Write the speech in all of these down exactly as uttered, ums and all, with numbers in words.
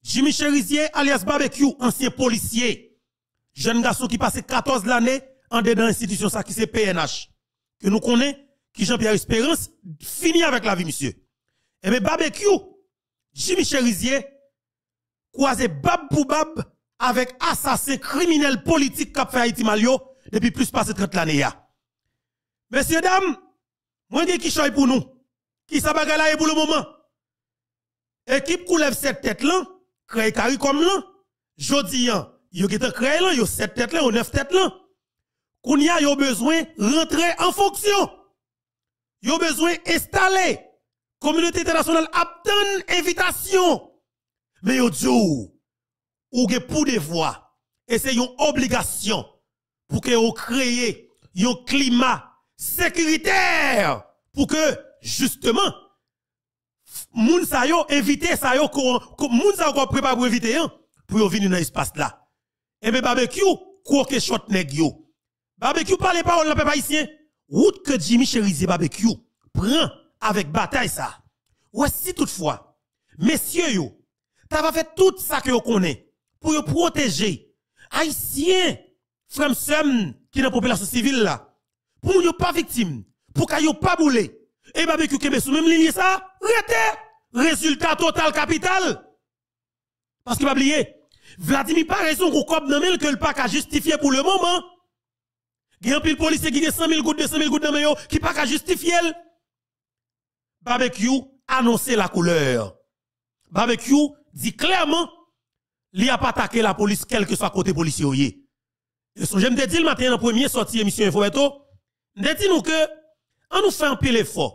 Jimmy Chérizier, alyas Babekyou, ansyen polisye, jèn gason ki pase katòz lane andedan enstitisyon sa ki se P N H, ke nou konnen ki Jean Pierre Espérance fini avèk lavi misye. Enben, Babekyou, Jimmy Chérizier, kwaze bab pou bab avèk asasen kriminèl politik k ap fè Ayiti mal yo depi plis pase trant lane a. Mesye dam, mwen gen kichòy pou nou. Kisa bagay la ye pou le moman? Ekip koulèv sèt tèt lan, krèy karikòm lan, jodi an, yo gentan krèy lan, yo sèt tèt lan, yo nèf tèt lan. Kounye a, yo bezwen rantre an fonksyon. Yo bezwen enstale. Kominote entènasyonal ap tann envitasyon. Men yo di w, ou gen pou devwa, e se yon obligasyon pou ke ou kreye yon klima sekiritè pou ke, jisteman, moun sa yo, envite sa yo, ko, ko, moun sa yo k ap prepare pou envite an, pou yo vini nan espas la. Enben, Babekyou kwoke chòt nèg yo. Babekyou pale pawòl nan pèp ayisyen. Wout ke Jimmy Chérizier Babekyou pran avèk batay sa. Wè si toutfwa, mesye yo, ta va fè tout sa ke yo konnen pou yo pwoteje Ayisyen, frè m, sè m, ki nan popilasyon sivil la, pou moun yo pa viktim, pou kay yo pa boule, e Babekyou kenbe sou menm liy sa, rete! Rezilta total kapital! Paske pa bliye, Vladimir pa rezon gon kòb nan men l ke l pa ka jistifye pou le moman. Gen anpil polisye ki gen san mil goud, de san mil goud nan men yo, ki pa ka jistifye l. Babekyou anonse la koulè. Babekyou di klèman li ap atake lapolis kèlkeswa kote polisye yo ye. E sonje m te di l maten an nan premye sòti emisyon Enfo Bèto, m te di nou ke ann nou fè anpil efò.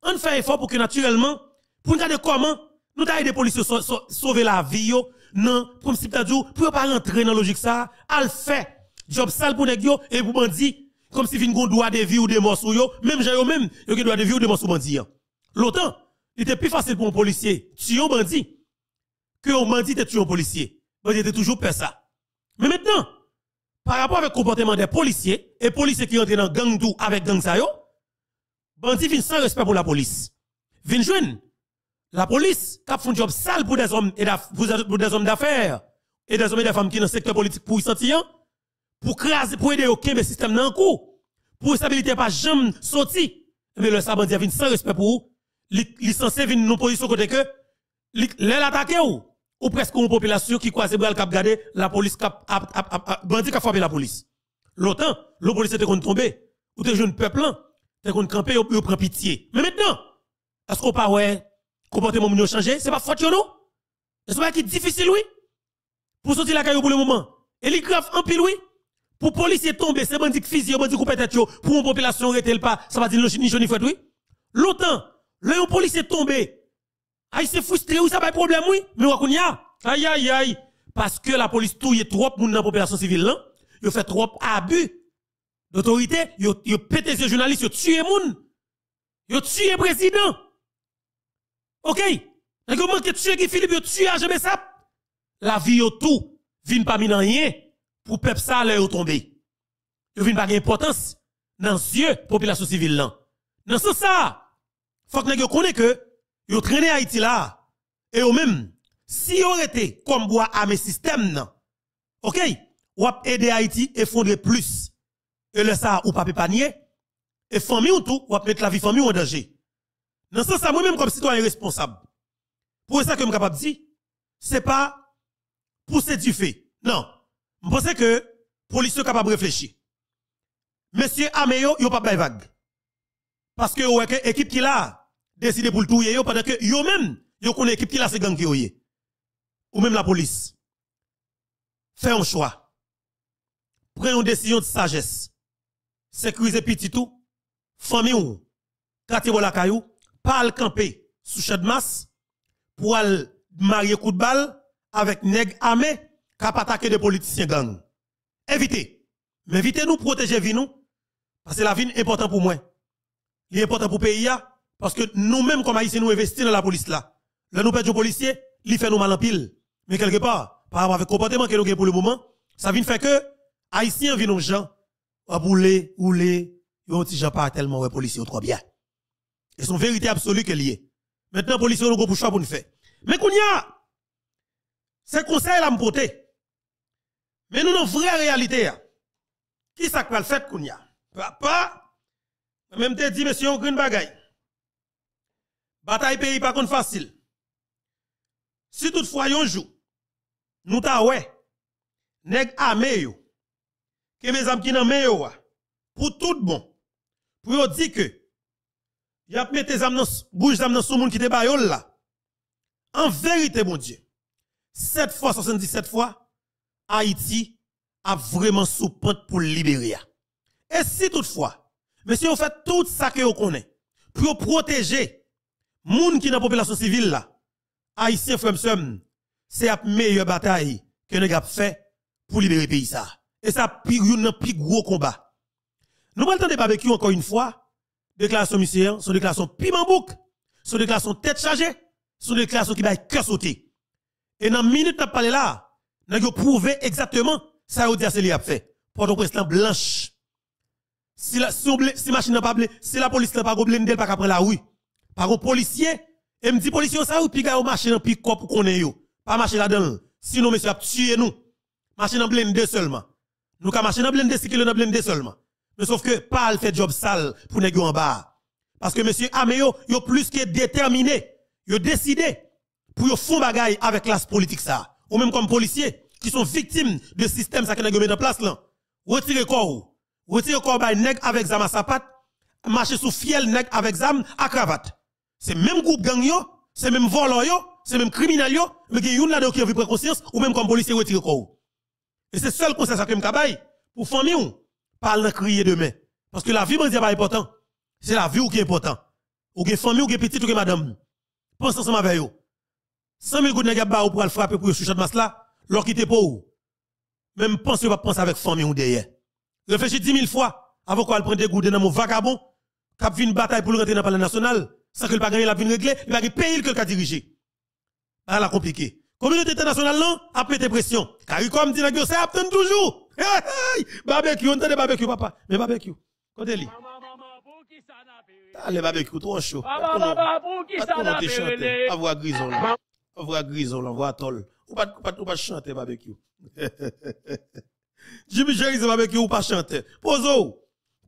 Ann fè efò pou ke natirèlman, pou n gade kòman nou ta ede polis yo so, so, sove lavi yo, nan, kòmsi m ta di w, pou yo pa rantre nan lojik sa a, al fè djòb sal pou nèg yo, e pou bandi, kòmsi vin gon dwa de vi ou de mò sou yo, menm jan yo menm, yo gen dwa de vi ou de mò sou bandi an. Lontan, li te pi fasil pou yon polisye tiye yon bandi, ke yon bandi te tiye yon polisye. Bandi te toujou pè sa. Men mentnan, pa rapò avèk konpòteman dè polisye, e polisye ki rantre nan gang tou avèk gang sa yo, bandi vin san respè pou lapolis. Vin jwenn lapolis k ap fè yon djòb sal pou dèzòm e daf, pou, pou dèzòm dafè e dèzòm e dèfanm ki nan sektè politik pouri santi an, pou kraze, pou ede yo kenbe sistèm nan an kou, pou estabilite a pa janm soti. Ebyen, lè sa, bandi a vin san respè pou ou. Li, li sanse vin nan pozisyon kote ke li, lè l atake w, ou prèske yon popilasyon ki kwaze bra l k ap gade lapolis k ap, ap, ap, ap, ap, bandi k ap frape lapolis. Lontan, lè yon polisye te konn tonbe, ou te jwenn pèp lan te konn kanpe, yo, yo pran pitye. Men mentnan, èske w pa wè konpòteman moun yo chanje? Se pa fòt yo non. E se yon bagay ki difisil wi. Pou soti lakay yo pou le moman. E li grav anpil wi. Pou polisye tonbe, se bandi k fiziye yo, bandi k koupe tèt yo, pou yon popilasyon rete l pa, sa pa di ni cho ni frèt wi. Lontan, lè yon polisye tonbe, Ayisyen fristre wi, sa bay pwoblèm wi. Men wè kounye a, ayayay, paske lapolis touye twòp moun nan popilasyon sivil lan, yo fè twòp abi dotorite, yo, yo pete zye jounalis, yo tiye moun, yo tiye prezidan. Oke? Nèg yo manke tiye Guy Philippe, yo tiye Ajan Bessap. Lavi yo tou vin pa min anyen pou pèp sa lè yo tonbe. Yo vin pa gen enpòtans nan zye popilasyon sivil lan. Nan sans sa, fòk nèg yo konnen ke yo trennen Ayiti la, e yo menm, si yo rete kòm bwa ame sistèm nan, oke, w ap ede Ayiti efondre plis. E lè sa, ou p ap epanye, e fanmi w tou, w ap met lavi fanmi w an danje. Nan sans sa, mwen menm kòm sitwayen responsab, pou sa ke m kapab di, se pa pouse dife. Non. M panse ke polis yo kapab reflechi. Mesye ame yo, yo p ap bay vag. Paske yo wè ke ekip ki la a deside pou l touye yo, pandan ke yo menm, yo konnen ekip ki la se gang ke yo ye. Ou menm lapolis, fè yon chwa. Pran yon desizyon de sajès. Sekirize pitit ou, fanmi w, katye bò lakay ou, pa al kanpe sou Channmas pou al marye kout bal avèk nèg ame k ap atake de politisyen gang. Evite. Men evite nou pwoteje vi nou, paske lavi n enpòtan pou mwen. Li enpòtan pou peyi a, paske nou menm kòm Ayisyen nou envesti nan lapolis la. Lè nou pèdi yon polisye, li fè nou mal anpil. Men kèlkepa, pa rapò avèk konpòteman ke nou gen pou le moman, sa vin fè ke Ayisyen an vin yon jan, w ap woule, woule, yo yon ti jan pa tèlman wè polisye yo twò byen. E se yon verite absoli ke l ye. Mentnan, polisye yo nou gon pou chwa pou n fè. Men kounye a, Se konsèy la m pote. Men nou nan vrè reyalite a. Ki sa k pral fèt kounye a? Papa, mwen menm te di mesye yon grenn bagay. Batay peyi pa konn fasil. Si toutfwa yon jou, nou ta wè, nèg ame yo, kenbe zam ki nan men yo a, pou tout bon, pou yo di ke y ap mete zam nan, bouch zam nan sou moun ki te ba yo l la. An verite, Bondye, sèt fwa, swasanndisèt fwa, Ayiti ap vrèman sou pant pou l libere a. E si toutfwa, mesye yo fè tout sa ke yo konnen pou yo pwoteje moun ki nan popilasyon sivil la, Ayisyen, frè m, sè m, se ap meyè batay ke nèg ap fè pou libere peyi sa a. E sa ap pi, youn nan pi gwo konba. Nou pral tande Babekyou ankò yon fwa, deklarasyon misye an, se yon deklarasyon piman bouk, se yon deklarasyon tèt chaje, se yon deklarasyon ki bay kè sote. E nan minit n ap pale la a, nèg yo pwouve egzakteman sa yo di a se li y ap fè. Pòtoprens lan blanch. Si, la, si, yon ble, si machin nan pa ble, si lapolis lan pa gon blende, l pa ka pran lari. Pa gon polisye. E m di polisye yo sa wi, piga yo mache nan pikòp ou konnen yo. Pa mache ladan l. Sinon, mesye ap tiye nou. Mache nan blende sèlman. Nou ka mache nan blende, sikile nan blende sèlman. Men sòf ke pa al fè djòb sal pou nèg yo anba a. Paske mesye ame yo, yo plis ke detèmine. Yo deside pou yo fè yon bagay avèk klas politik sa a. Ou menm kòm polisye, ki se yon viktim de sistèm sa ke nèg yo mete an plas lan, retire kò w. Retire kò w bay nèg avèk zam a sapat, mache sou fyèl nèg avèk zam a kravat. Se menm gwoup gang yo, se menm vòlò yo, se menm kriminèl yo, men gen youn ladan yo ki anvi pran konsyans, ou menm kòm polisye retire kò w. E se sèl konsèy sa ke m ka bay pou fanmi w. Pa al nan kriye demen. Paske lavi bandi a pa enpòtan. Se lavi w ki enpòtan. Ou gen fanmi, ou gen pitit, ou gen madanm. Panse ansanm avè yo. San mil goud nèg y ap ba ou pou al frape pou yo sou Channmas la, lè w kite po w. Menm panse yo p ap panse avèk fanmi w dèyè. Reflechi dimil fwa avan w al pran de gouden nan men yon vagabon k ap vin batay pou l rantre nan Palè Nasyonal, san ke l pa gen anyen l ap vin regle, li pa gen peyi l ke l ka dirije. Bagay la konplike. Kominote entènasyonal lan ap mete presyon. Karikòm di nèg yo sa y ap tann toujou. Hey, hey! Babekyou, ann tande Babekyou, papa. Men Babekyou. Kote li? Talè Babekyou twò cho. Pa t konnen, pa t konnen w te chantè. A vwa grizon lan. A vwa grizon lan, vwa tòl. Ou pa t, ou pa t, ou pa t chantè Babekyou. Jimmy Cherizier Babekyou, ou pa chantè. Poze w.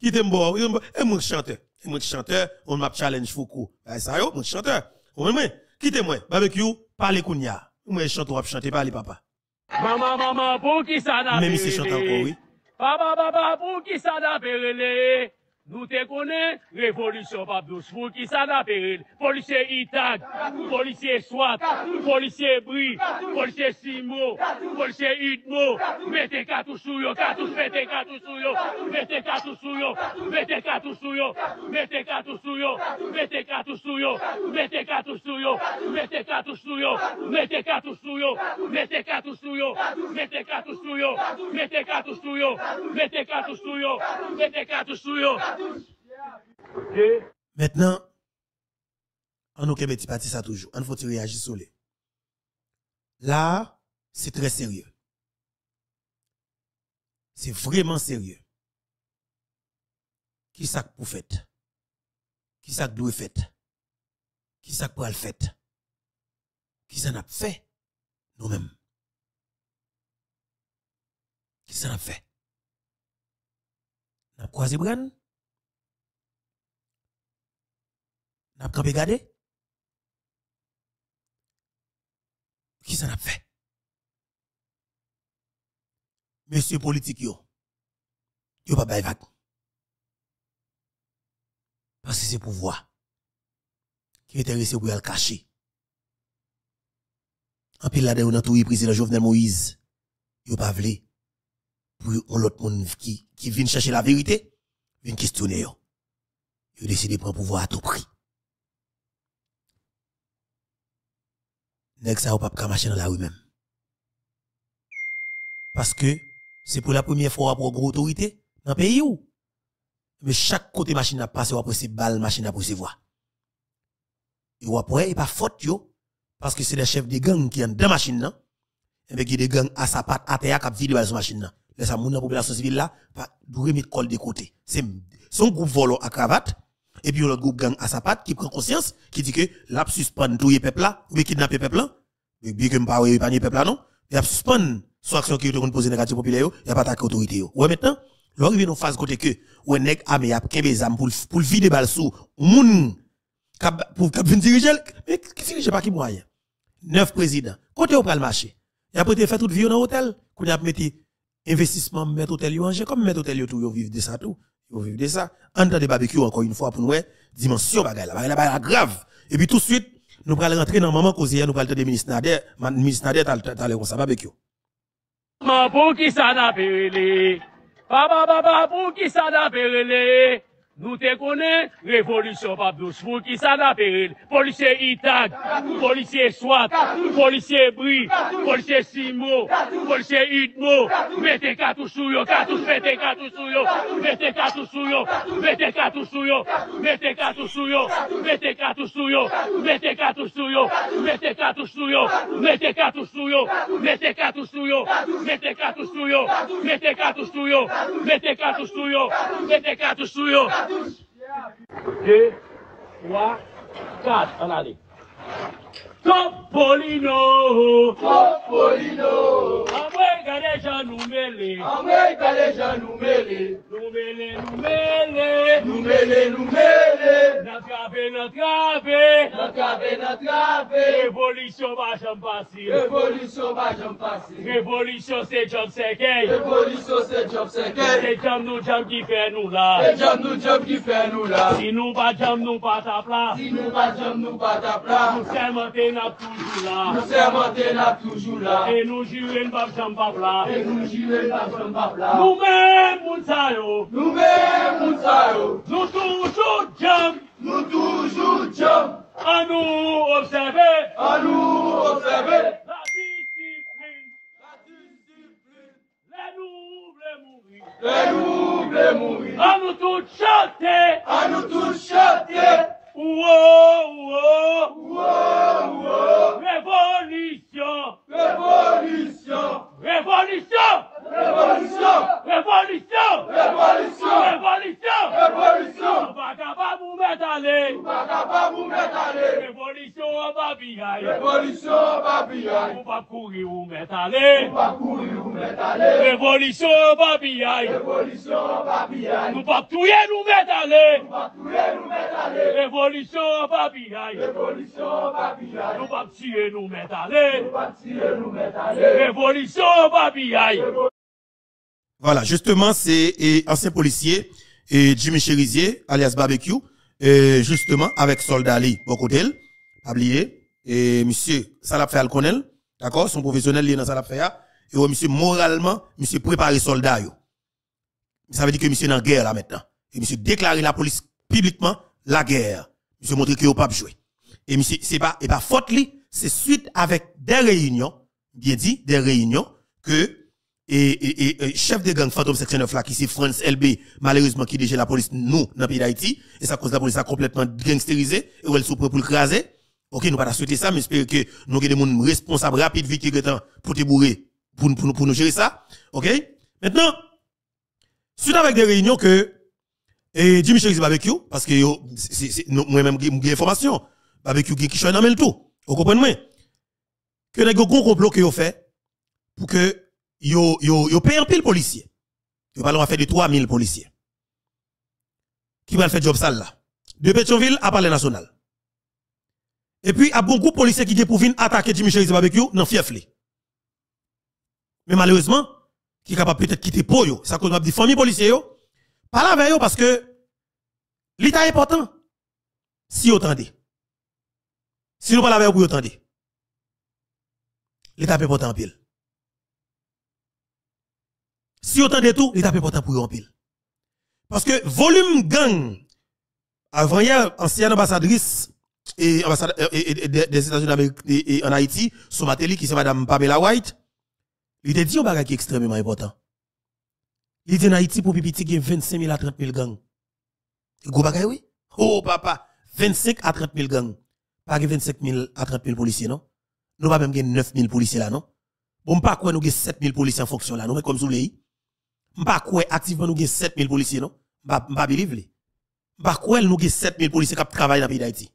Kite m ba w. E mwen k chantè. E mwen k chantè. Mwen m ap challenge Fouco. Bagay sa yo, mwen k chantè. Ou konprann mwen? Kite mwen. Babekyou, pale kounye a. Mwen chante w ap chante, pale papa. Manman, manman, poukisa n ap rele? Men misye chante ankò, wi. Papa, papa, poukisa n ap rele? Nou te konnen revolisyon p ap dous. Poukisa n ap rele? Polisye Itag, polisye Swat, polisye Bri, polisye Simo, polisye Idmo, mete katouch sou yo, katouch, mete katouch sou yo, mete katouch sou yo, mete katouch sou yo, mete katouch sou yo, mete katouch sou yo, mete katouch sou yo, mete katouch sou yo, mete katouch sou yo, mete katouch sou yo, mete katouch sou yo, mete katouch sou yo, mete katouch sou yo, mete katouch sou yo. Mentnan, ann nou kenbe ti pati sa toujou. Ann fè yon ti reyaji sou li. La a, se trè serye. Se vrèman serye. Ki sa k pou fèt? Ki sa k dwe fèt? Ki sa k pral fèt? Ki sa n ap fè, nou menm? Ki sa n ap fè? N ap kwaze bra n? N ap kanpe gade? Ki sa n ap fè? Mesye politik yo, yo p ap bay vag. Paske se pouvwa ki enterese pou y al kache. Anpil ladan yo nan touye prezidan Jovenel Moïse. Yo pa vle pou yon lòt moun ki, ki vin chèche laverite, vin kesyone yo. Yo deside pran pouvwa a tou pri. Nèg sa yo p ap ka mache nan lari menm. Paske se pou la premyè fwa w ap wè gwo otorite nan peyi w. Men chak kote machin nan ap pase, w ap wè se bal machin nan ap resevwa. E w ap wè, e pa fòt yo, paske se de chèf de gang ki anndan machin nan. Enben, gen de gang a sapat atè a k ap vide bal sou machin nan. Lè sa, moun nan popilasyon sivil la pa dwe met kò l de kote. Se, se yon gwoup vòlò a kravat, epi yon lòt gwoup gang a sapat ki pran konsyans, ki di ke l ap sispann touye pèp la, oubyen kidnape pèp la. Byen ke m pa wè yo epanye pèp la, non. Y ap sispann sou aksyon ke yo te konn poze nan katye popilè yo, y ap atake otorite yo. Ou wè mentnan, lè w rive nan faz kote ke, ou wè nèg ame ap kenbe zam pou l, pou l vide bal sou moun k ap, pou, k ap vin dirije l. Men ki dirije pa ki mwayen? Nèf prezidan. Kote yo pral mache? Y ap rete fè tout vi yo nan otèl. Kounye a ap mete envestisman mèt otèl yo an jè. Kòm mèt otèl yo tou, yo viv de sa tou. Yo viv de sa. Ann tande Babekyou ankò yon fwa pou n wè dimansyon bagay la. Bagay la, bagay la grav. Epi touswit, nou pral rantre nan manman koze a, nou pral tande minis Nader, ma-, minis Nader tal-, talè konsa, Babekyou. Man, poukisa n ape rele? Papa, papa, poukisa n ape rele? Nou te konnen revolisyon p ap dous. Poukisa n ape rele? Polisye Itag, polisye swat, polisye bri, polisye simo, polisye idmo, mete katouch sou yo, katouch, mete katouch sou yo, mete katouch sou yo, mete katouch sou yo, mete katouch sou yo, mete katouch sou yo, mete katouch sou yo, mete katouch sou yo, mete katouch sou yo, mete katouch sou yo, mete katouch sou yo, mete katouch sou yo, mete katouch sou yo, mete katouch sou yo. De, twa, kat, ann ale. Topolino! Topolino! Anmwey, gade jan nou mele! Anmwey, gade jan nou mele! Nou mele, nou mele! Nou mele, nou mele! Nan trave, nan trave! Nan trave, nan trave! Revolisyon pa janm fasil! Revolisyon pa janm fasil! Revolisyon se djòb sèkèy. Revolisyon se djòb sèkèy. Se djòb nou djòb ki fè nou la. Se djòb nou djòb ki fè nou la. Si nou pa t djòb nou pa t ap la. Si nou pa t djòb nou pa t ap la. Nou sèmante n ap toujou la. Nou sèmante n ap toujou la. E nou jire n p ap janm p ap la. E nou jire n p ap janm p ap la. Nou menm moun sa yo. Nou menm moun sa yo. Nou toujou djòb. Nou toujou djòb. An nou obsève. An nou obsève. Ladisiplin. Ladisiplin. Lè nou vle mouri. Lè nou vle mouri. An nou tout chante. An nou tout chante. Ouwo, ouwo. Ouwo, ouwo. Revolisyon. Revolisyon. Revolisyon. Revolisyon. Revolisyon. Revolisyon. Revolisyon. Revolisyon. Nou pa kapab ou mèt ale. Nou pa kapab ou mèt ale. Revolisyon an pa piyay. Revolisyon an pa piyay. Ou p ap kouri ou mèt ale. Ou p ap kouri ou mèt ale. Revolisyon an pa piyay. Revolisyon an pa piyay. Nou p ap touye nou mèt ale. Nou p ap touye nou mèt ale. Revolisyon an pa piyay. Revolisyon an pa piyay. Nou p ap tiye nou mèt ale. Nou p ap tiye nou mèt ale. Revolisyon an pa piyay. Vwala, jisteman, se, e, ansyen polisye, e, Jimmy Chérizier, alyas Babekyou, e, jisteman, avèk sòlda li bò kote l. Pa bliye, e, misye, sa l ap fè a l konnen l, dakò, se yon pwofesyonèl li ye nan sa l ap fè a, e wè misye moralman, misye prepare sòlda yo. Sa vle di ke misye nan gè la mentnan. E misye deklare lapolis piblikman lagè. Misye montre ke yo p ap jwe. E misye, se pa, e pa fòt li, se swit avèk de reyinyon, byen di, de reyinyon, ke, e, e, e, e, chèf de gang Fantom senk san nèf la, ki se Frantz Elbé, malerezman, ki D G lapolis nou nan peyi Dayiti, e sa koz lapolis la konplètman gangsterize, e wè l sou pwen pou l kraze. Oke, nou pa ta swete sa, m espere ke nou gen de moun responsab rapid vit ki gentan pote boure pou, pou, pou nou jere sa. Oke? Mentnan, swit avèk de reyinyon ke, e, Jimmy Chérizier Babekyou, paske yo, se, se, se, nou, mwen menm, m gen enfòmasyon. Babekyou gen kichòy nan men l tou. Ou konprann mwen? Ke nèg yo gon konplo ke yo fè pou ke yo, yo, yo peye anpil polisye. Yo pale yon afè de twa mil polisye ki pral fè djòb sal la. De Petyonvil a Palè Nasyonal. Epi, ap gon gwoup polisye ki gen pou vin atake Jimmy Chérizier Babekyou nan fyèf li. Men malerezman, ki kapab petèt kite po yo. Sa koz m ap di fanmi polisye yo, pale avè yo paske li ta enpòtan si yo tande. Si nou pale avè yo pou yo tande, li t ap enpòtan anpil. Si yo tande tou, li t ap enpòtan pou yo anpil. Paske volim gang, avanyè, ansyen anbasadris e anbasad-, e, e, e, de, Dèzetazini Damerik e, e, ann Ayiti, sou Martelly, ki se madanm Pamela White, li te di yon bagay ki ekstrèmeman enpòtan. Li di ann Ayiti pou pi piti gen vennsenk mil a trant mil gang. Gwo bagay wi. Oh papa, vennsenk a trant mil gang. Pa gen vennsenk mil a trant mil polisye non. Nou pa menm gen nèf mil polisye la non. Bon, m pa kwè nou gen sèt mil polisye an fonksyon la non, men kòm si w vle wi. M pa kwè aktivman nou gen sèt mil polisye non. M pa, m pa believe li. M pa kwè nou gen sèt mil polisye k ap travay nan peyi Dayiti.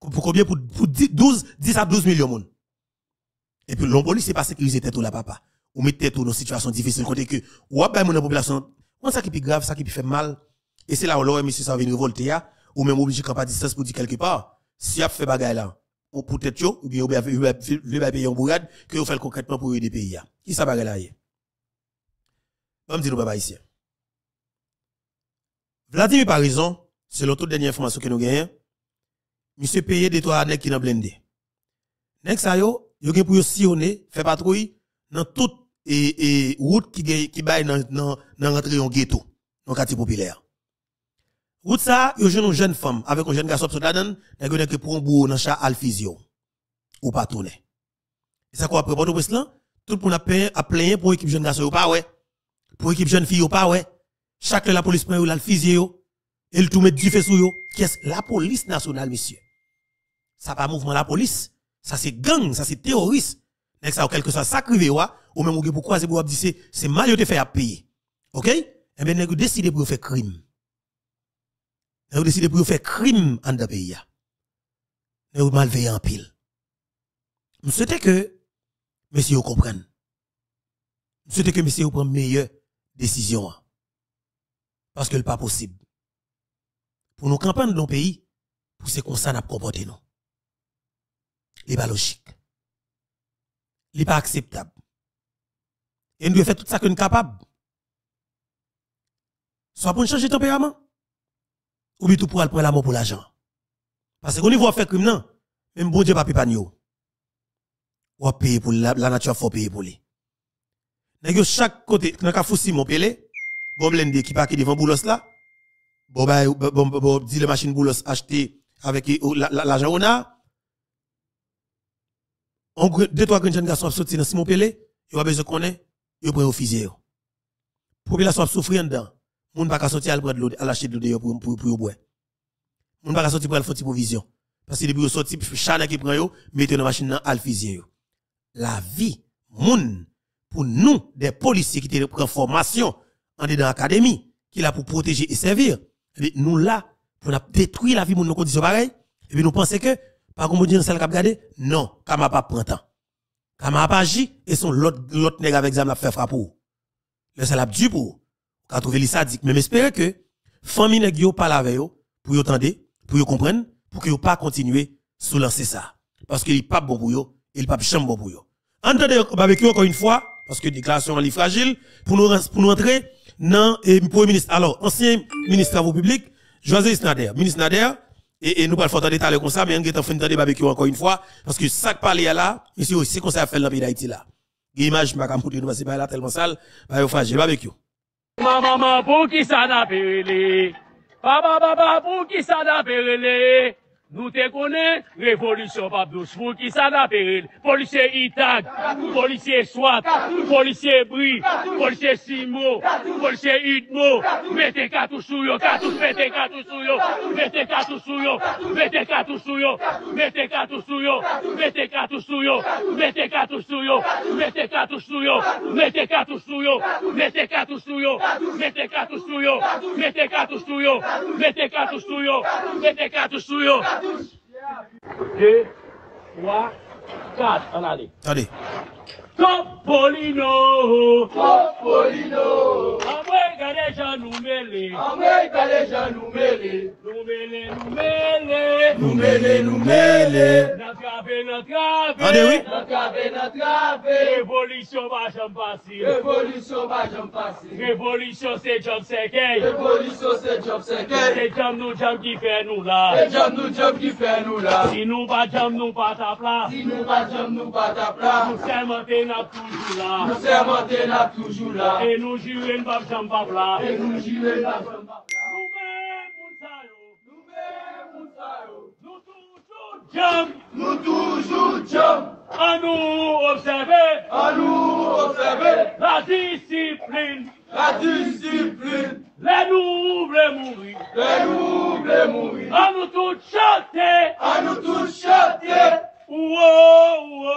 Pou konbyen? Pou, pou di, douz, dis a douz milyon moun. Epi lè yon polisye pa sekirize tèt ou la, papa, ou met tèt ou nan sitiyasyon difisil kote ke w ap bay moun nan popilasyon an, konn sa ki pi grav, sa ki pi fè m mal, e se la w lè w wè mesye sa yo vin revòlte a, ou menm ou oblije kanpe a distans pou di kèlkepa, si y ap fè bagay la pou, pou tèt yo, oubyen yo vle, vle, vle bay peyi a yon bourad, ke yo fè l konkrètman pou yo ede peyi a. Kisa bagay la ye? Ban m di nou, pèp ayisyen. Vladimir Paraison, selon tout dènye enfòmasyon ke nou genyen, misye peye de twa nèg ki nan blende. Nèg sa yo, yo gen pou yo siyone, fè patwouy nan tout e, e, wout ki gen, ki bay nan, nan, nan rantre yon geto, yon katye popilè. Wout sa a, yo jwenn yon jèn fanm avèk yon jèn gason ap sot ladan l, nèg yo nèk pran yon bouro nan cha al fizye w. Ou pa tounen. E sa k w ap wè Pòtoprens lan, tout moun ap plenyen, ap plenyen pou ekip jèn gason yo pa wè, pou ekip jèn fi yo pa wè. Chak lè lapolis pran yo, l al fizye yo, e l tou met dife sou yo. Kiyès? Lapolis nasyonal, mesye. Sa pa mouvman lapolis, sa se gang, sa se teworis. Nèg sa yo, kèlkeswa sa k rive yo a, ou menm ou gen pou kwaze bra w ap di se, se mal yo te fè y ap peye. Oke? Enben, nèg yo deside pou yo fè krim. Nèg yo deside pou yo fè krim anndan peyi a. Nèg yo malveyan anpil. M swete ke mesye yo konprann. M swete ke mesye yo pran meyè desizyon an. Paske l pa posib pou nou kanpe anndan yon peyi pou se konsa n ap konpòte nou. Li pa lojik. Li pa akseptab. E n dwe fè tout sa ke n kapab. Swa pou n chanje tanperaman, oubyen tou pou al pran lanmò pou lajan. Paske gon nivo w ap fè krim nan, menm Bondye p ap epaye w. W ap peye pou li, la, lanati ap fè w peye pou li. Nèg yo chak kote, nan Kafou Simon Pele, gon blende ki pake devan Boulos la, bò bay, bò, bò, bò, bò dilè machin Boulos achte avèk, e, o, la, la, lajan Ona, on gre-, de twa grenn jèn gason ap soti nan Simon Pele, yo pa bezwen konnen, yo pran yo fizye yo. Popilasyon ap soufri anndan. Moun pa ka soti al pran dlo, al achte dlo deyò pou, pou, pou yo bwè. Moun pa ka soti pral fè ti pwovizyon. Paske depi yo soti, cha nèg ki pran yo, mete yo nan machin nan, al fizye yo. Lavi moun, pou nou, de polisye ki te pran fòmasyon andedan akademi, ki la pou pwoteje e sèvi, epi nou la pou n ap detwi lavi moun nan kondisyon parèy, epi nou panse ke pa gon Bondye nan syèl k ap gade? Non, kama p ap pran tan. Kama ap aji, e se yon lòt, lòt nèg avèk zam l ap fè frape w. Lè sa l ap di pou ou. Ou ka twouve li sadik, men m espere ke fanmi nèg yo pale avè yo, pou yo tande, pou yo konprann, pou ke yo pa kontinye sou lanse sa. Paske li p ap bon pou yo, e li p ap janm bon pou yo. Ann tande Babekyou ankò yon fwa, paske deklarasyon an li frajil, pou nou rans-, pou nou antre nan, e, Premye Minis. Alò, ansyen minis Travo Piblik, Joselis Nader. Minis Nader, e, e nou pral fè w tande talè konsa, men ann gentan fin tande Babekyou ankò yon fwa, paske sa k pale a la, mesye, se konsa y ap fè l nan peyi Dayiti la. Gen imaj m pa ka montre nou paske bagay la tèlman sal, bagay yo frajil. Babekyou. Manman, poukisa n ap rele? Papa, papa, poukisa n ap rele? Nou te konnen revolisyon p ap dous. Poukisa n ap rele? Polisye Itag, polisye Swat, polisye Bri, polisye Simo, polisye Idmo, mete katouch sou yo, katouch, mete katouch sou yo, mete katouch sou yo, mete katouch sou yo, mete katouch sou yo, mete katouch sou yo, mete katouch sou yo, mete katouch sou yo, mete katouch sou yo, mete katouch sou yo, mete katouch sou yo, mete katouch sou yo, mete katouch sou yo, mete katouch sou yo. De, twa, kat, ann ale. Tande. Topolino! Topolino! Anmwey, gade jan nou mele! Anmwey, gade jan nou mele! Nou mele, nou mele! Nou mele, nou mele! N ap trape, n ap trape! Tande, wi. N ap trape, n ap trape! Revolisyon pa janm fasil! Revolisyon pa janm fasil! Revolisyon se djòb sèkèy! Revolisyon se djòb sèkèy! Se djòb nou djòb ki fè nou la! Se djòb nou djòb ki fè nou la! Si nou pa djòb, nou pa t ap la! Si nou pa djòb, nou pa t ap la! Nou sèmante, n ap toujou la! Nou sèmante, n ap toujou la! E nou jire, n p ap janm p ap la! E nou jire, n p ap janm p ap la! Nou menm moun sa yo! Nou menm moun sa yo! Nou toujou djanm! Nou toujou djanm! An nou obsève! An nou obsève! Ladisiplin! Ladisiplin! Lè nou vle mouri! Lè nou vle mouri! An nou tout chante! An nou tout chante! Ouwo, ouwo!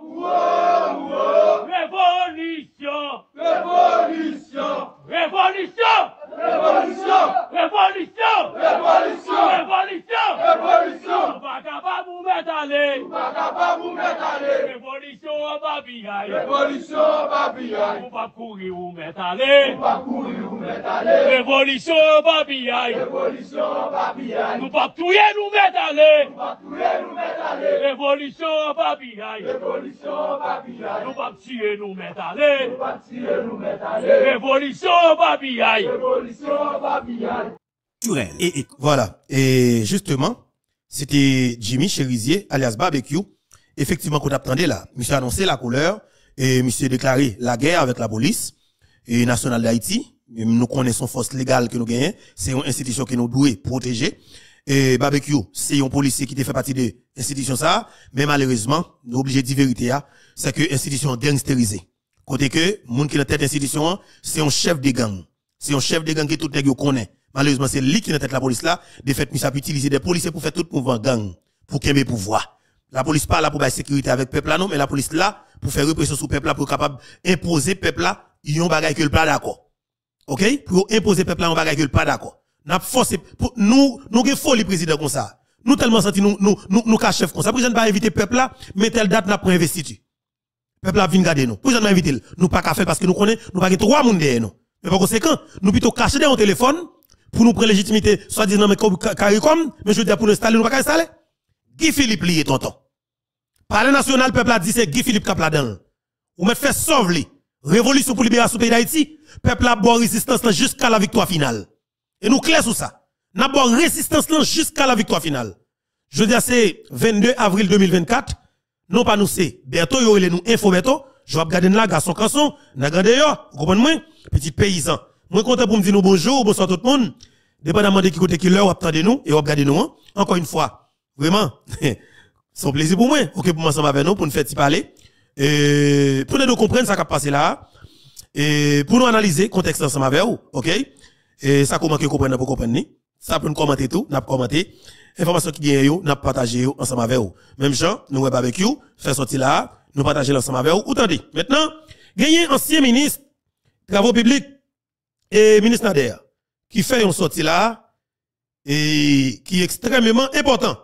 Ouwo, ouwo! Revolisyon! Revolisyon! Revolisyon! Revolisyon! Revolisyon! Revolisyon! Revolisyon! Nou pa kapab ou mèt ale! Nou pa kapab ou mèt ale! Revolisyon! Revolisyon pa piyay. Nou p ap kouri, ou mèt ale. Nou p ap kouri, ou mèt ale. Revolisyon pa piyay. Revolisyon pa piyay. Nou p ap touye, nou mèt ale. Nou p ap touye, nou mèt ale. Revolisyon pa piyay. Revolisyon pa piyay. Nou p ap tiye, nou mèt ale. Nou p ap tiye, nou mèt ale. Revolisyon pa piyay. Revolisyon pa piyay. Naturel. E, e, vwala. E jisteman, se te Jimmy Cherizier, alyas Babekyou. Efektivman, kote ap tande la, misye anonse lakoulè, e misye deklare lagè avèk lapolis e nasyonal d Ayiti. E nou konnen se yon fòs legal ke nou genyen, se yon enstitisyon ke nou dwe pwoteje. E Babekyou, se yon polisye ki te fè pati de enstitisyon sa a, men malerezman, nou oblije di verite a, se ke enstitisyon an gangsterize. Kote ke moun ki nan tèt enstitisyon an, se yon chèf de gang. Se yon chèf de gang ke tout nèg yo konnen. Malerezman, se li ki nan tèt lapolis la. De fèt, misye ap itilize de polisye pou fè tout mouvman gang, pou kenbe pouvwa. Lapolis pa la pou bay sekirite avèk pèp la, non, men lapolis la pou fè represyon sou pèp la, pou yo kapab enpoze pèp la yon bagay ke l pa dakò. Oke? Pou yo enpoze pèp la yon bagay ke l pa dakò. N ap fòse, pou, nou, nou gen foli prezidan konsa. Nou tèlman santi nou, nou, nou, nou ka chèf konsa. Poukisa n pa envite pèp la, men tèl dat n ap pran envestiti? Pèp la ap vin gade nou. Poukisa n pa envite l? Nou pa ka fè l paske nou konnen nou pa gen twa moun dèyè nou. Men pa konsekan, nou pito kache dèyè yon telefòn pou nou pran lejitimite swadizan nan men Ka-, Ka-, Karikòm, men jodi a pou nou enstale, nou pa ka enstale. Guy Philippe li ye, tonton. Palè nasyonal, pèp la di se Guy Philippe k ap ladan l. Ou mèt fè sòv li. Revolisyon pou liberasyon peyi Dayiti, pèp la ap ba w rezistans lan jiska laviktwa final. E nou klè sou sa. N ap ba w rezistans lan jiska laviktwa final. Jodi a se vennde avril de mil vennkat. Non pa nou se Berto, yo rele nou Enfo Berto. Jan w ap gade n la, gason kanson, nèg andeyò, ou konprann mwen? Pitit peyizan. Mwen kontan pou m di nou bonjou, bonswa tout moun. Depandamman de ki kote, ki lè w ap tande nou e w ap gade nou an. Ankò yon fwa, vrèman, se yon plezi pou mwen, oke, pou m ansanm avè nou, pou n fè ti pale. E, pou n ede w konprann sa k ap pase la a. E, pou nou analize kontèks la ansanm avè w, oke? E, sa ke w manke konprann nan, pou w konprann li. Sa pou n kòmante tou, n ap kòmante. Enfòmasyon ki genyen yo, n ap pataje yo ansanm avè w. Menm jan, nou wè Babekyou fè sòti la a, nou pataje l ansanm avè w. Ou tande. Mentnan, genyen ansyen minis travo piblik e minis Nader ki fè yon sòti la a, e ki ekstrèmeman enpòtan.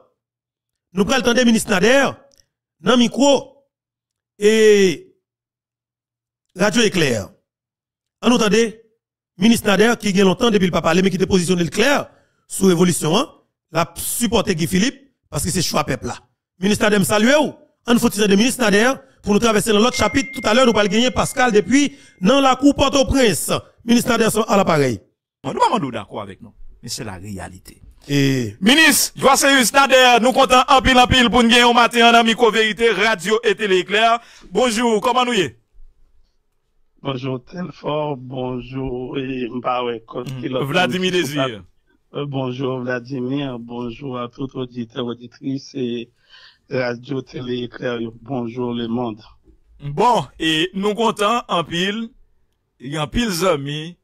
Nou pral tande minis Nader nan mikwo e Radyo Eklè. Ann nou tande minis Nader ki gen lontan depi l pa pale, men ki te pozisyone l klè sou revolisyon an, l ap sipòte Guy Philippe paske se chwa pèp la. Minis Nader, m salye w. Ann fè yon ti tande minis Nader pou nou travèse nan lòt chapit. Toutalè, nou pral genyen Pascal depi nan lakou Pòtoprens. Minis Nader, a laparèy. Nou pa mande w dakò avèk nou, men se la reyalite. E Minis Joasséus Nader, nou kontan anpil, anpil pou n gen w maten an nan Mikwo Verite, Radyo e Tele Eklè. Bonjou, kòman nou ye? Bonjou, Telfò, bonjou, e m pa wè kòt ki lòt moun Vladimir ki sou Désir. Plat-, e, bonjou, Vladimir, bonjou a tout oditè, oditris e Radyo Tele Eklè yo. Bonjou, lemonn. Bon, e nou kontan anpil. Gen anpil zanmi.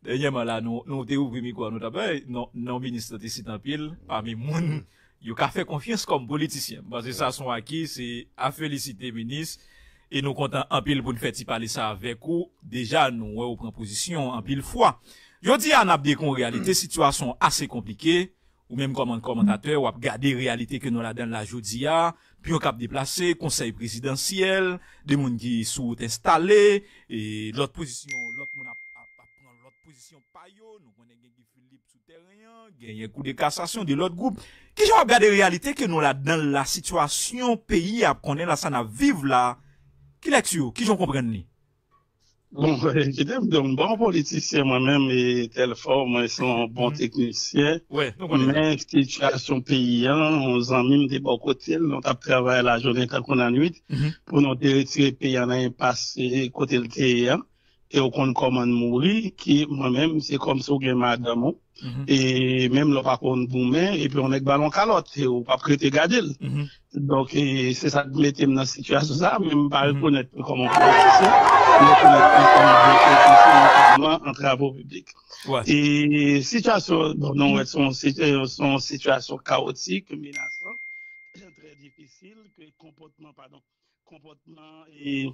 Dènyèman la, nou, nou te ouvri mikwo a, nou t ap, non, non minis lan te site anpil pami moun yo ka fè konfyans kòm politisyen. M panse sa se yon aki, se a felisite minis. E nou kontan anpil pou n fè ti pale sa avèk ou. Deja, nou wè ou pran pozisyon anpil fwa. Jodi a, n ap dekonn yon reyalite, sitiyasyon ase konplike. Ou menm kòman kòmantatè, w ap gade reyalite ke nou ladan l la jodi a, pyon k ap deplase, konsèy prezidansyèl, de moun ki sou wout enstale, e lòt pozisyon, lòt moun ap, ap, ap pran lòt pozisyon pa yo. Nou konnen gen Guy Philippe sou tèren an, genyen kou de kasasyon de lòt gwoup. Kijan w ap gade reyalite ke nou ladan l la, sitiyasyon peyi a ap konnen la, sa n ap viv la? Ki lèkti w? Kijan w konprann li? Bon, kite m di w, m pa yon politisyen mwen menm, e Telfò, mwen se yon bon teknisyen. Men sitiyasyon peyi a, yon zanmi m te bò kote l, nou t ap travay lajounen tankou lannwit, pou nou te retire peyi a nan enpas, e, kote l te ye a. E w konn kòman l mouri, ki mwen menm, se kòmsi w gen madanm ou, e menm lè w pa konn goumen, epi yon nèg ba l yon kalòt, e w p ap rete gade l. Donk, e, se sa k mete m nan sitiyasyon sa a, men m pa rekonèt mwen kòm yon politisyen, m rekonèt mwen kòm yon teknisyen, notamman an travo piblik. E sitiyasyon, bon, nou wè, se yon si-, e, se yon sitiyasyon kawotik, menasan, trè difisil, ke konpòtman, padon, konpòtman, e,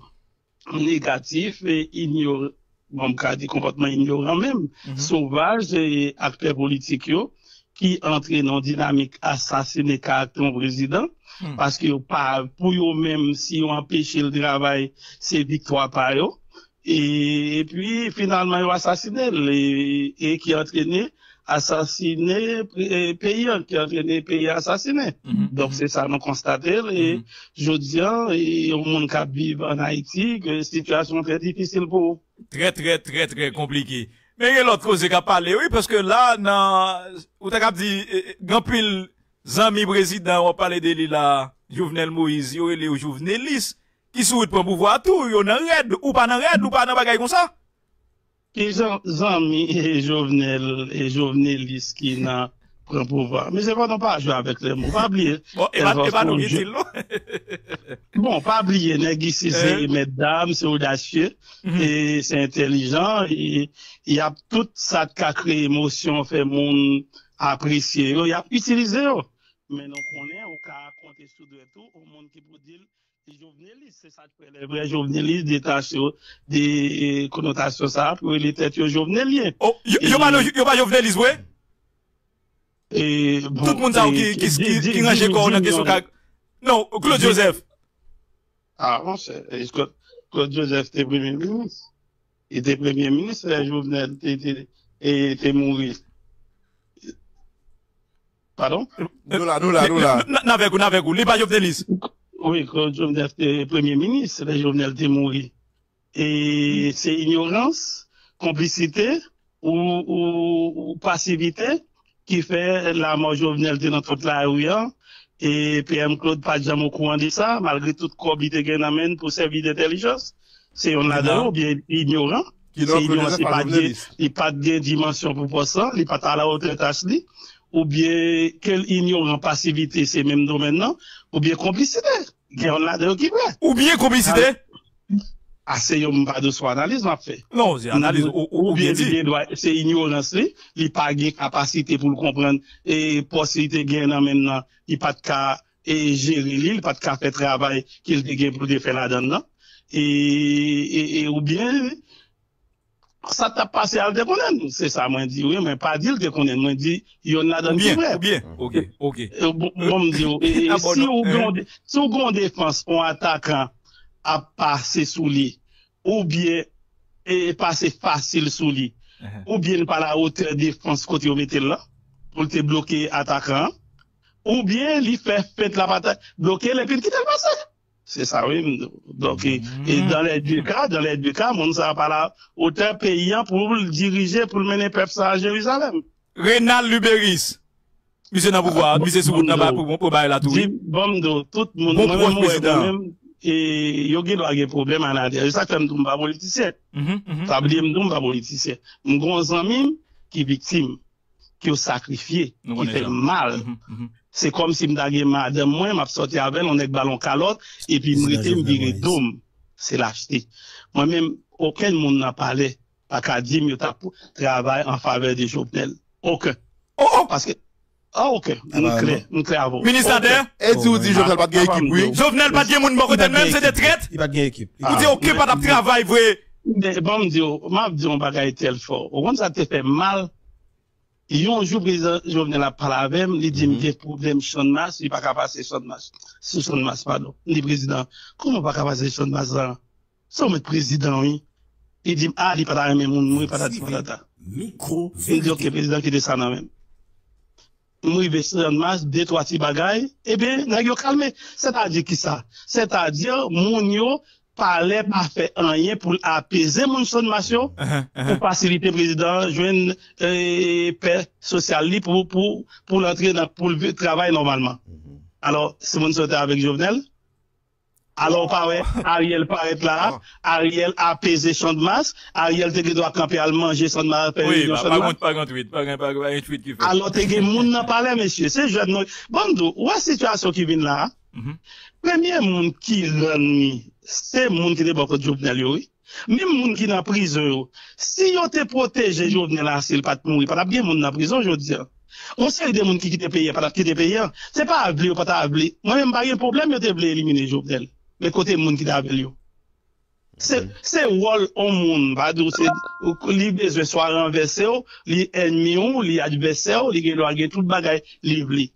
negatif, e, inyor-, bon, m ka di konpòtman inyoran menm, sovaj, e, aktè politik yo, ki antre nan yon dinamik asasine karaktè yon prezidan, paske yo pa, pou yo menm, si yo anpeche l travay, se viktwa pa yo. E, epi, finalman, yo asasine l, e, e ki antrene asasine, e, peyi an, ki antrene peyi a asasinen. Donk, se sa nou konstate l, e jodi an, e, yon moun k ap viv ann Ayiti, ke sitiyasyon trè difisil pou ou. Trè, trè, trè, trè konplike. Men gen lòt koze k ap pale, wi, paske la, nan, ou ta kab di, e, e, gen anpil zanmi prezidan, w ap pale de li la, Jovenel Moïse, yo rele yo jovenelis, ki sou wout pran pouvwa a tou, yo nan rèd, ou pa nan rèd, ou pa nan bagay konsa. Ki jan zanmi e Jovenel, e jovenelis ki nan pran pouvwa? Mesye, fò nou pa jwe avèk lè mo. Pa bliye, bon, e pa, e pa nou ki di l, non. Bon, pa bliye, nèg isi se mèt dam, se odasye, e se entèlijan, e y ap tout sa k ka kreye emosyon, fè moun apresye yo, y ap itilize yo. Men nou konnen, ou ka konte sou dwèt ou, yon moun ki pou di l, li jovenelis, se sa k fè lè vrè jovenelis detache yo de, e, konotasyon sa a pou rele tèt yo jovenelyen. Oh, yo, yo pa, yo pa jovenelis vre? E, bon, tout moun sa yo ki, ki, ki, ki ranje kò yo nan kesyon ka. Non, Claude Joseph. Ah, monchè, Claude, Claude Joseph te premye minis. Li te premye minis lè Jovenel te, te, e, te mouri. Padon? Nou la, nou la, nou la. N, n, n avèk ou, n avèk ou. Li pa jovenelis. Wi, Claude Joseph te premye minis lè Jovenel te mouri. E se inyorans, konplisite, ou, ou, ou pasivite ki fè lanmò Jovenel te nan tout lari an, e P M Claude pa t janm okouran de sa, malgre tout kòb li te gen nan men l pou sèvi d entèlijans. Se yonn ladan yo, oubyen inyoran. Se inyoran, li pa t gen, li pa t gen dimansyon pou pòs lan, li pa t alawotè tach li, oubyen ke l inyoran, pasivite, se menm domèn nan, oubyen konplisite. Gen yonn ladan yo ki vre. Oubyen konplisite? A, se yon, m pa doswa analiz m ap fè. Non, se analiz ou, ou, ou byen di. Oubyen li gen dwa, se inyorans li, li pa gen kapasite pou l konprann, e pòs li te gen nan men l nan, li pa t ka, e jere li, li pa t ka fè travay ke l te gen pou l te fè ladan l nan. E, e, e oubyen, sa t ap pase a, l te konnen l. Se sa mwen di, wi, mwen pa di l te konnen l, mwen di yonn ladan l ki vre. Oubyen, oubyen, oke, oke. E, bon, bon, m di w, e, e, si w gen, si w gen yon defans, yon atakan ap pase sou li, oubyen, e, pase fasil sou li, oubyen li pa lawotè defans kote yo mete l lan, pou l te bloke atakan an, oubyen li fè fent l ap ata-, bloke l epi l kite l pase. Se sa, wi, m di w. Donk, e, e dans les deux cas, dans les deux cas, moun sa a pa lawotè peyi an pou l dirije, pou l mennen pèp sa a Jerizalèm. Renald Luberice. Misye nan pouvwa a, misye sou wout nan ba pou, pou bay la tou, wi. Di, bon, m di w, tout moun, mwen menm, mwen, mwen menm, e, yo gen dwa gen pwoblèm anadè. Se sa k fè m di w m pa politisyen. Pa bliye m di w m pa politisyen. M gen yon zanmi m ki viktim, ke yo sakrifye, ki fè mal. Se kòmsi m ta gen madanm mwen, m ap sòti avè l, yon nèg ba l yon kalòt, epi m rete, m vire do m. Se lachte. Mwen menm, okenn moun nan palè pa ka di m yo t ap travay an favè de Jovenel. Okenn. Oh, oh! Paske, ah, okenn. M klè, m klè avè w. Minis Nader? E di w di Jovenel pa t gen ekip, wi. Jovenel pa t gen moun bò kote l menm, se de trèt? Li pa t gen ekip. Ou di okenn pa t ap travay vre. Men, ban m di w, m ap di w yon bagay tèl fò. Ou konn sa k te fè m mal? Yon jou, prezidan Jovenel ap pale avè m, li di m gen pwoblèm Channmas, li pa ka pase Channmas, sou Channmas, padon. M di, "Prezidan, kòman w pa ka pase Channmas la? Se w mèt prezidan, wi." Li di m, "A, li pa ta renmen moun mouri, patati patata." M di, "Oke, prezidan, kite sa nan men m." M rive Channmas, de twa ti bagay, ebyen, nèg yo kalme. Sètadi kisa? Sètadi, moun yo, palè pa fè anyen pou l apeze moun Channmas yo, pou fasilite prezidan an jwenn, e, pè sosyal li pou, pou, pou l antre nan, pou l vi-, travay nòmalman. Alò, si moun sa yo te avèk Jovenel, alò, w pa wè, Ariel parèt la, Ariel apeze Channmas, Ariel te gen dwa kanpe al manje Channmas, fè reyinyon Channmas. Pa gen, pa gen tweet, pa gen, pa gen tweet ki fèt. Alò, te gen moun nan palè, mesye, se jèn nou. Bon, m di w, ou wè sitiyasyon ki vin la a? Premye moun ki rann li, se moun ki te bò kot Jovenel yo, wi. Menm moun ki nan prizon yo, si yo te pwoteje Jovenel ase, l pa t mouri, pa t ap gen moun nan prizon jodi a. Yon seri de moun ki kite peyi a, pa t ap kite peyi a. Se pa vle yo pa ta vle. Mwen menm, m pa gen pwoblèm yo te vle elimine Jovenel. Men kote moun ki t avè l yo? Se, se wòl yon moun, pa di w se, li bezwen swa ranvèse w, li ènmi w, li advèsè w, li gen dwa gen tout bagay li vle.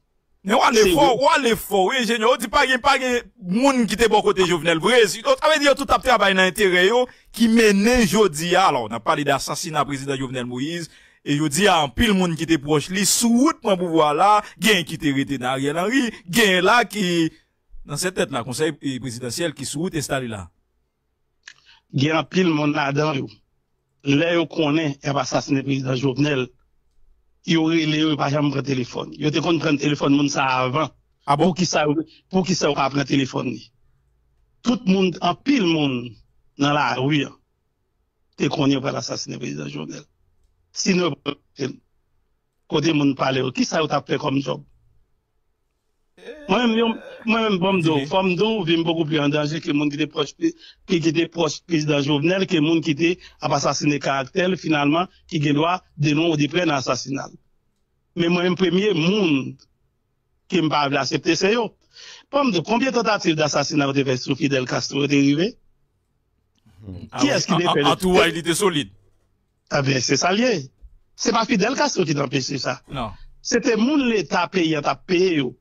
Men w ale fò, w ale fò, wi, Enjenyè. Ou di pa gen, pa gen moun ki te bò kote Jovenel vre. Sa vle di yo tout ap travay nan enterè yo ki mennen jodi a. Alò, n ap pale de asasina prezidan Jovenel Moïse. E jodi a, anpil moun ki te pwòch li sou wout pran pouvwa la. Genyen ki te rete nan Ariel Henry. Genyen la ki nan sèt tèt la, konsèy prezidansyèl ki sou wout enstale la. Gen anpil moun ladan yo. Lè yo konnen y ap asasinen prezidan Jovenel, yo rele yo, yo pa janm pran telefòn. Yo te konn pran telefòn moun sa a avan. Ah bon? Poukisa yo, poukisa yo pa pran telefòn li? Tout moun, anpil moun nan lari an te konnen yo pral asasinen prezidan Jovenel. Si nou pran kote moun pale yo, kisa yo t ap fè kòm djòb? Mwen menm, yo, mwen menm, ban m di w, fò m di w, vi m bokou pli an danje ke moun ki te pwòch, ki, ki te pwòch prezidan Jovenel, ke moun ki te ap asasinen karaktè l, finalman, ki gen dwa de lwen ou de prè nan asasina l. Men mwen menm, premye moun ke m pa vle aksepte, se yo. Ban m di w, konbyen tantativ d asasina yo te fè sou Fidel Castro yo te rive? Kiyès ki te fè l? Antouray li te solid. Ebyen, se sa l ye. Se pa Fidel Castro ki te anpeche sa. Non. Se te moun Leta peyi an t ap peye yo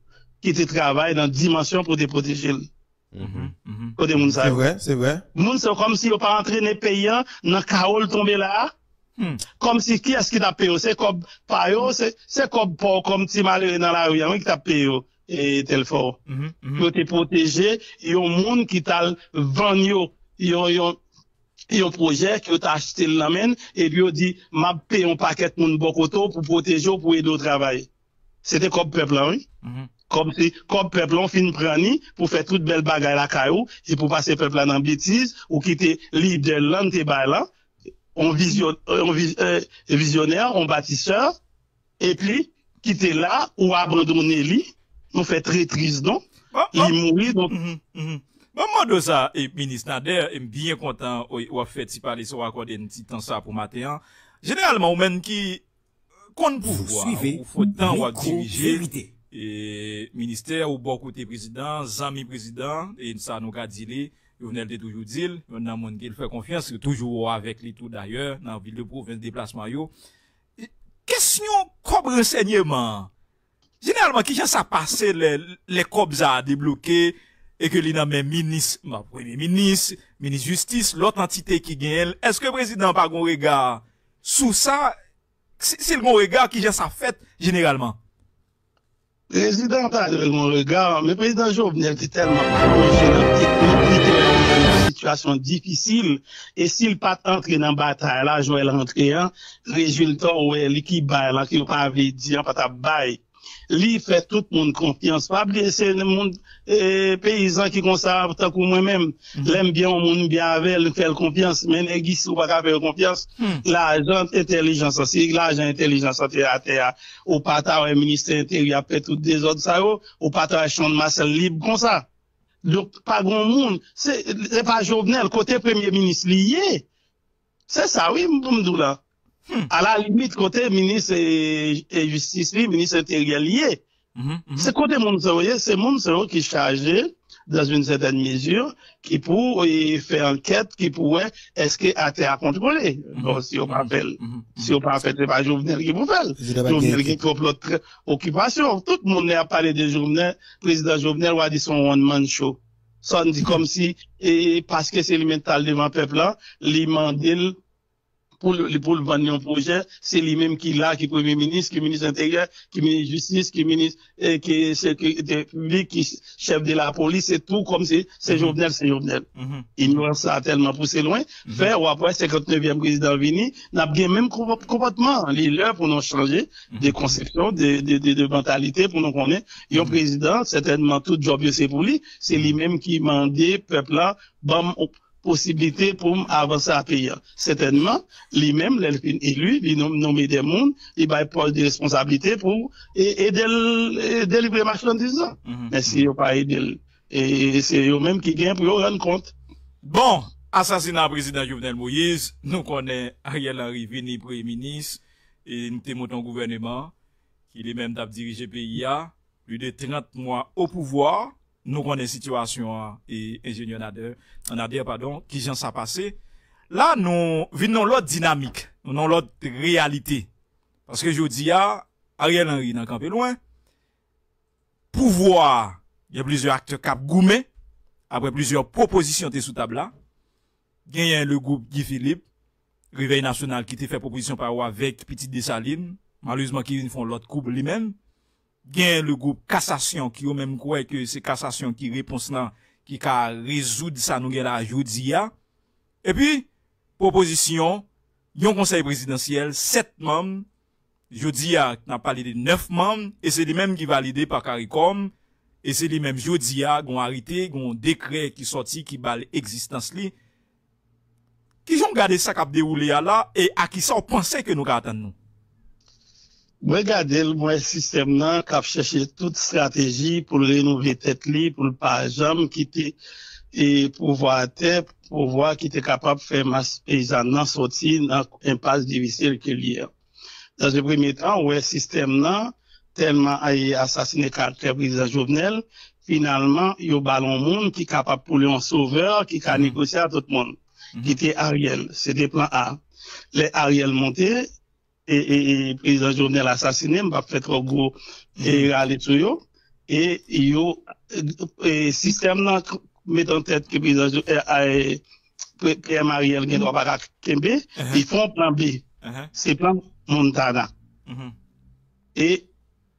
ki te travay nan dimansyon pou te pwoteje l. Kote moun sa yo? Se vre, se vre. Moun sa yo kòmsi yo pa antrene peyi an nan kawo l tonbe la a. Kòmsi kiyès ki t ap peye yo? Se kòb pa yo, se, se kòb pa w kòm ti malere nan lari an, wi, ki t ap peye yo, e, Telfò. Pou yo te pwoteje yon moun ki t al vann yo, yon, yon, yon pwojè ke yo ta achte l nan men l, epi yo di, "M ap peye yon pakèt moun bò kote w pou pwoteje w, pou ede w travay." Se te kòb pèp la, wi. Kòmsi, kòb pèp la, w fin pran li pou fè tout bèl bagay lakay ou, epi w pase pèp la nan betiz, ou kite lidè l lan te bay la, yon vizyon-, yon viz-, eh, vizyonè, yon batisè, epi kite la, ou abandone li, nou fè tretris, non? Li mouri, donk. Bon, m mande w sa, e, Minis Nader, e m byen kontan, w, w ap fè ti pale sa, w akòde n ti tan sa pou maten an. Jeneralman, ou menm ki konn pouvwa, ou fè tan w ap dirije, e, ministè, ou bò kote prezidan, zanmi prezidan, e sa nou ka di li, Jovenel te toujou di l, youn nan moun ke l fè konfyans, toujou avèk li tou dayè, nan vil de pwovens, deplasman yo. Kesyon kòb ransèyman an, jeneralman, kijan sa pase lè, lè kòb sa a debloke e ke li nan men minis, bon, premye minis, minis jistis, lòt antite ki genyen l? Èske prezidan an pa gon rega sou sa? Si, si l gon rega, kijan sa fèt jeneralman? Prezidan an ta dwe gon rega, men prezidan Jovenel te tèlman plonje nan teknik li, te nan yon sitiyasyon difisil, e si l pa t antre nan batay la, jan l antre an, rezilta w wè li ki bay lan, ke yo pa vle di an, pa t ap bay. Li fè tout moun konfyans. Pa bliye, se moun, e, peyizan ki konsa, tankou mwen menm. Lè m byen yon moun, m byen avè l, m fè l konfyans. Men nèg isi, ou pa ka fè yo konfyans. Lajan entèlijans lan, se lajan entèlijans lan te atè a. Ou pa ta wè ministè enteryè ap fè tout dezòd sa yo, ou pa ta wè Channmas lib konsa. Donk, pa gen moun, se, se pa Jovenel, kote premye minis li ye? Se sa, wi, m, m di w la. Alalimit, kote minis, e, e jistis li, minis enteryè li ye. Se kote moun sa yo ye, se moun sa yo ki chaje, dans une certaine mesure, ki pou, e, fè ankèt, ki pou wè èske atè a kontwole. Bon, si yo pa fè l, si yo pa fè l, se pa Jovenel ki pou fè l. Jovenel gen twòp lòt okipasyon. Tout moun lè y ap pale de Jovenel, prezidan Jovenel, w a di se yon one man show. Sa n di kòmsi, e, paske se li menm t al devan pèp la, li mande l pou l, pou l vann yon pwojè, se li menm ki la, ki premye minis, ki minis enteryè, ki minis jistis, ki minis, e, ki sekirite piblik, ki chèf de lapolis, se tou kòmsi se Jovenel, se Jovenel. Inyorans sa tèlman pouse lwen, fè w ap wè senkantnevyèm prezidan vini, n ap gen menm konpò-, konpòtman an. Li lè pou nou chanje de konsepsyon, de, de, de, de mantalite, pou nou konnen yon prezidan, sètènman, tout djòb yo se pou li, se li menm ki mande pèp la, ban m posiblite pou m avanse a peyi a. Sètènman, li menm, lè l fin eli, li nonm-, nonmen de moun, li bay pòs de responsablite pou e-, ede l, e, delivre machandiz lan. Men si yo pa ede l, e, se yo menm ki gen pou yo rann kont. Bon, asasina prezidan Jovenel Moïse, nou konnen Ariel Henry vini premye minis, e nou te monte yon gouvèneman ki li menm t ap dirije peyi a, plis de trant mwa o pouvwa, Nou konnen sitiyasyon an, e enjenyè Nader, Nader, padon, kijan sa pase. La, nou vin nan yon lòt dinamik, nou nan yon lòt reyalite. Paske jodi a, Ariel Henry nan kanpe lwen, pouvwa a, gen plizyè aktè k ap goumen, apre plizyè pwopozisyon te sou tab la. Genyen le gwoup Guy Philippe, Revèy Nasyonal, ki te fè pwopozisyon pa yo avèk Pitit Desalin, malerezman ki vin fè yon lòt koub li menm. Genyen le gwoup Kasasyon, ki yo menm kwè ke se Kasasyon ki repons lan, ki ka rezoud sa nou gen la jodi a. Epi, pwopozisyon yon konsèy prezidansyèl, sèt manm, jodi a, n ap pale de nèf manm, e se li menm ki valide pa CARICOM, e se li menm jodi a, gon arete, gon dekrè ki sòti, ki ba l egzistans li. Kijan w gade sa k ap dewoule a la, e a kisa w panse ke nou ka atann nou? Mwen gade l, mwen sistèm nan k ap chèche tout estrateji pou l renouvle tèt li, pou l pa janm kite e, pouvwa atè, pouvwa ki te kapab fè mas peyizàn nan sòti nan enpas difisil ke l ye an. Dans un premier temps, ou wè sistèm nan tèlman ay asasinen karaktè prezidan Jovenel, finalman, yo ba l yon moun ki kapab pou l yon sovè, ki ka negosye ak tout moun, ki te Ariel. Se te plan A. Lè Ariel monte, e, e, e prezidan Jovenel asasinen, m p ap fè twò gwo e rale sou yo. E yo, e, sistèm nan met an tèt ke prezidan Jo- e, a- e, P M Ariel gen dwa pa ka kenbe, li fè yon plan B. Se plan Montana. E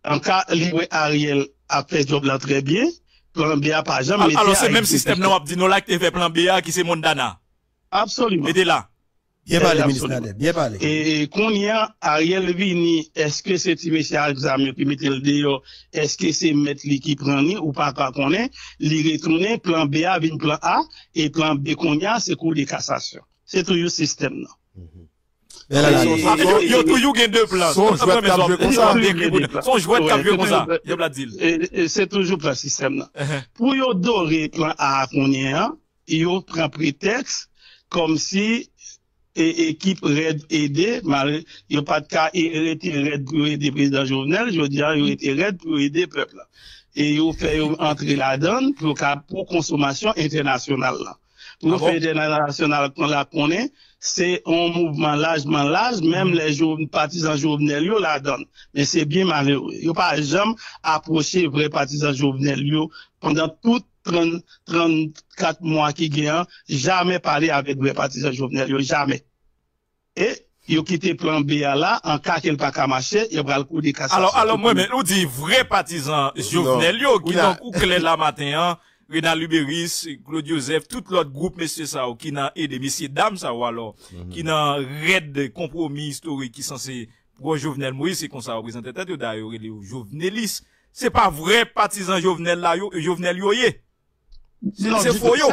an ka li wè Ariel ap fè djòb la trè byen, plan B a pa janm mete Ayiti. Alò se menm sistèm nan w ap di nou la ki te fè plan B a ki se Montana. Absoliman. Mete la. Byen pale, Minis Nader, byen pale. E kounye a, Ariel vini, èske se ti mesye ak zam yo ki mete l deyò, èske se mèt li ki pran li, ou pa ka konnen, li retounen, plan B a vin plan A, e plan B kounye a, se Kou de Kasasyon. Se toujou sistèm nan. Yo toujou gen de plan. Se yon jwèt k ap jwe konsa. Se yon jwèt k ap jwe konsa. Yo plat di l. Se toujou plan sistèm nan. Pou yo dore plan A a kounye a, yo pran pretèks kòmsi e, ekip Rèd ede, malgre yo pa t ka e, rete rèd pou yo ede prezidan Jovenel, jodi a yo rete rèd pou yo ede pèp la. E yo fè yo antre ladan l pou yo ka pou konsomasyon entènasyonal la. Pou yo fè entènasyonal la konnen se yon mouvman lajman laj, menm lè patizan Jovenel yo ladan l. Men se byen malere. Yo pa janm apwoche vrè patizan Jovenel yo pandan tout trant, trannkat mwa ki gen an, jamè pale avèk vrè patizan Jovenel yo, jamè. E yo kite plan B a la, an ka ke l pa ka mache, yo pral kou de kasasyon. Alò, alò, mwen menm, ou di vrè patizan Jovenel yo, kidonk ou klè la maten an, Renald Luberice, Claude Joseph, tout lòt gwoup mesye sa yo ki nan ede, mesye dam sa yo alò, ki nan rèd konpwomi istorik ki sanse pwòch Jovenel Moïse, se konsa yo prezante tèt yo, dayè yo rele yo jovenelis. Se pa vrè patizan Jovenel la yo, Jovenel yo ye. Se fo yo.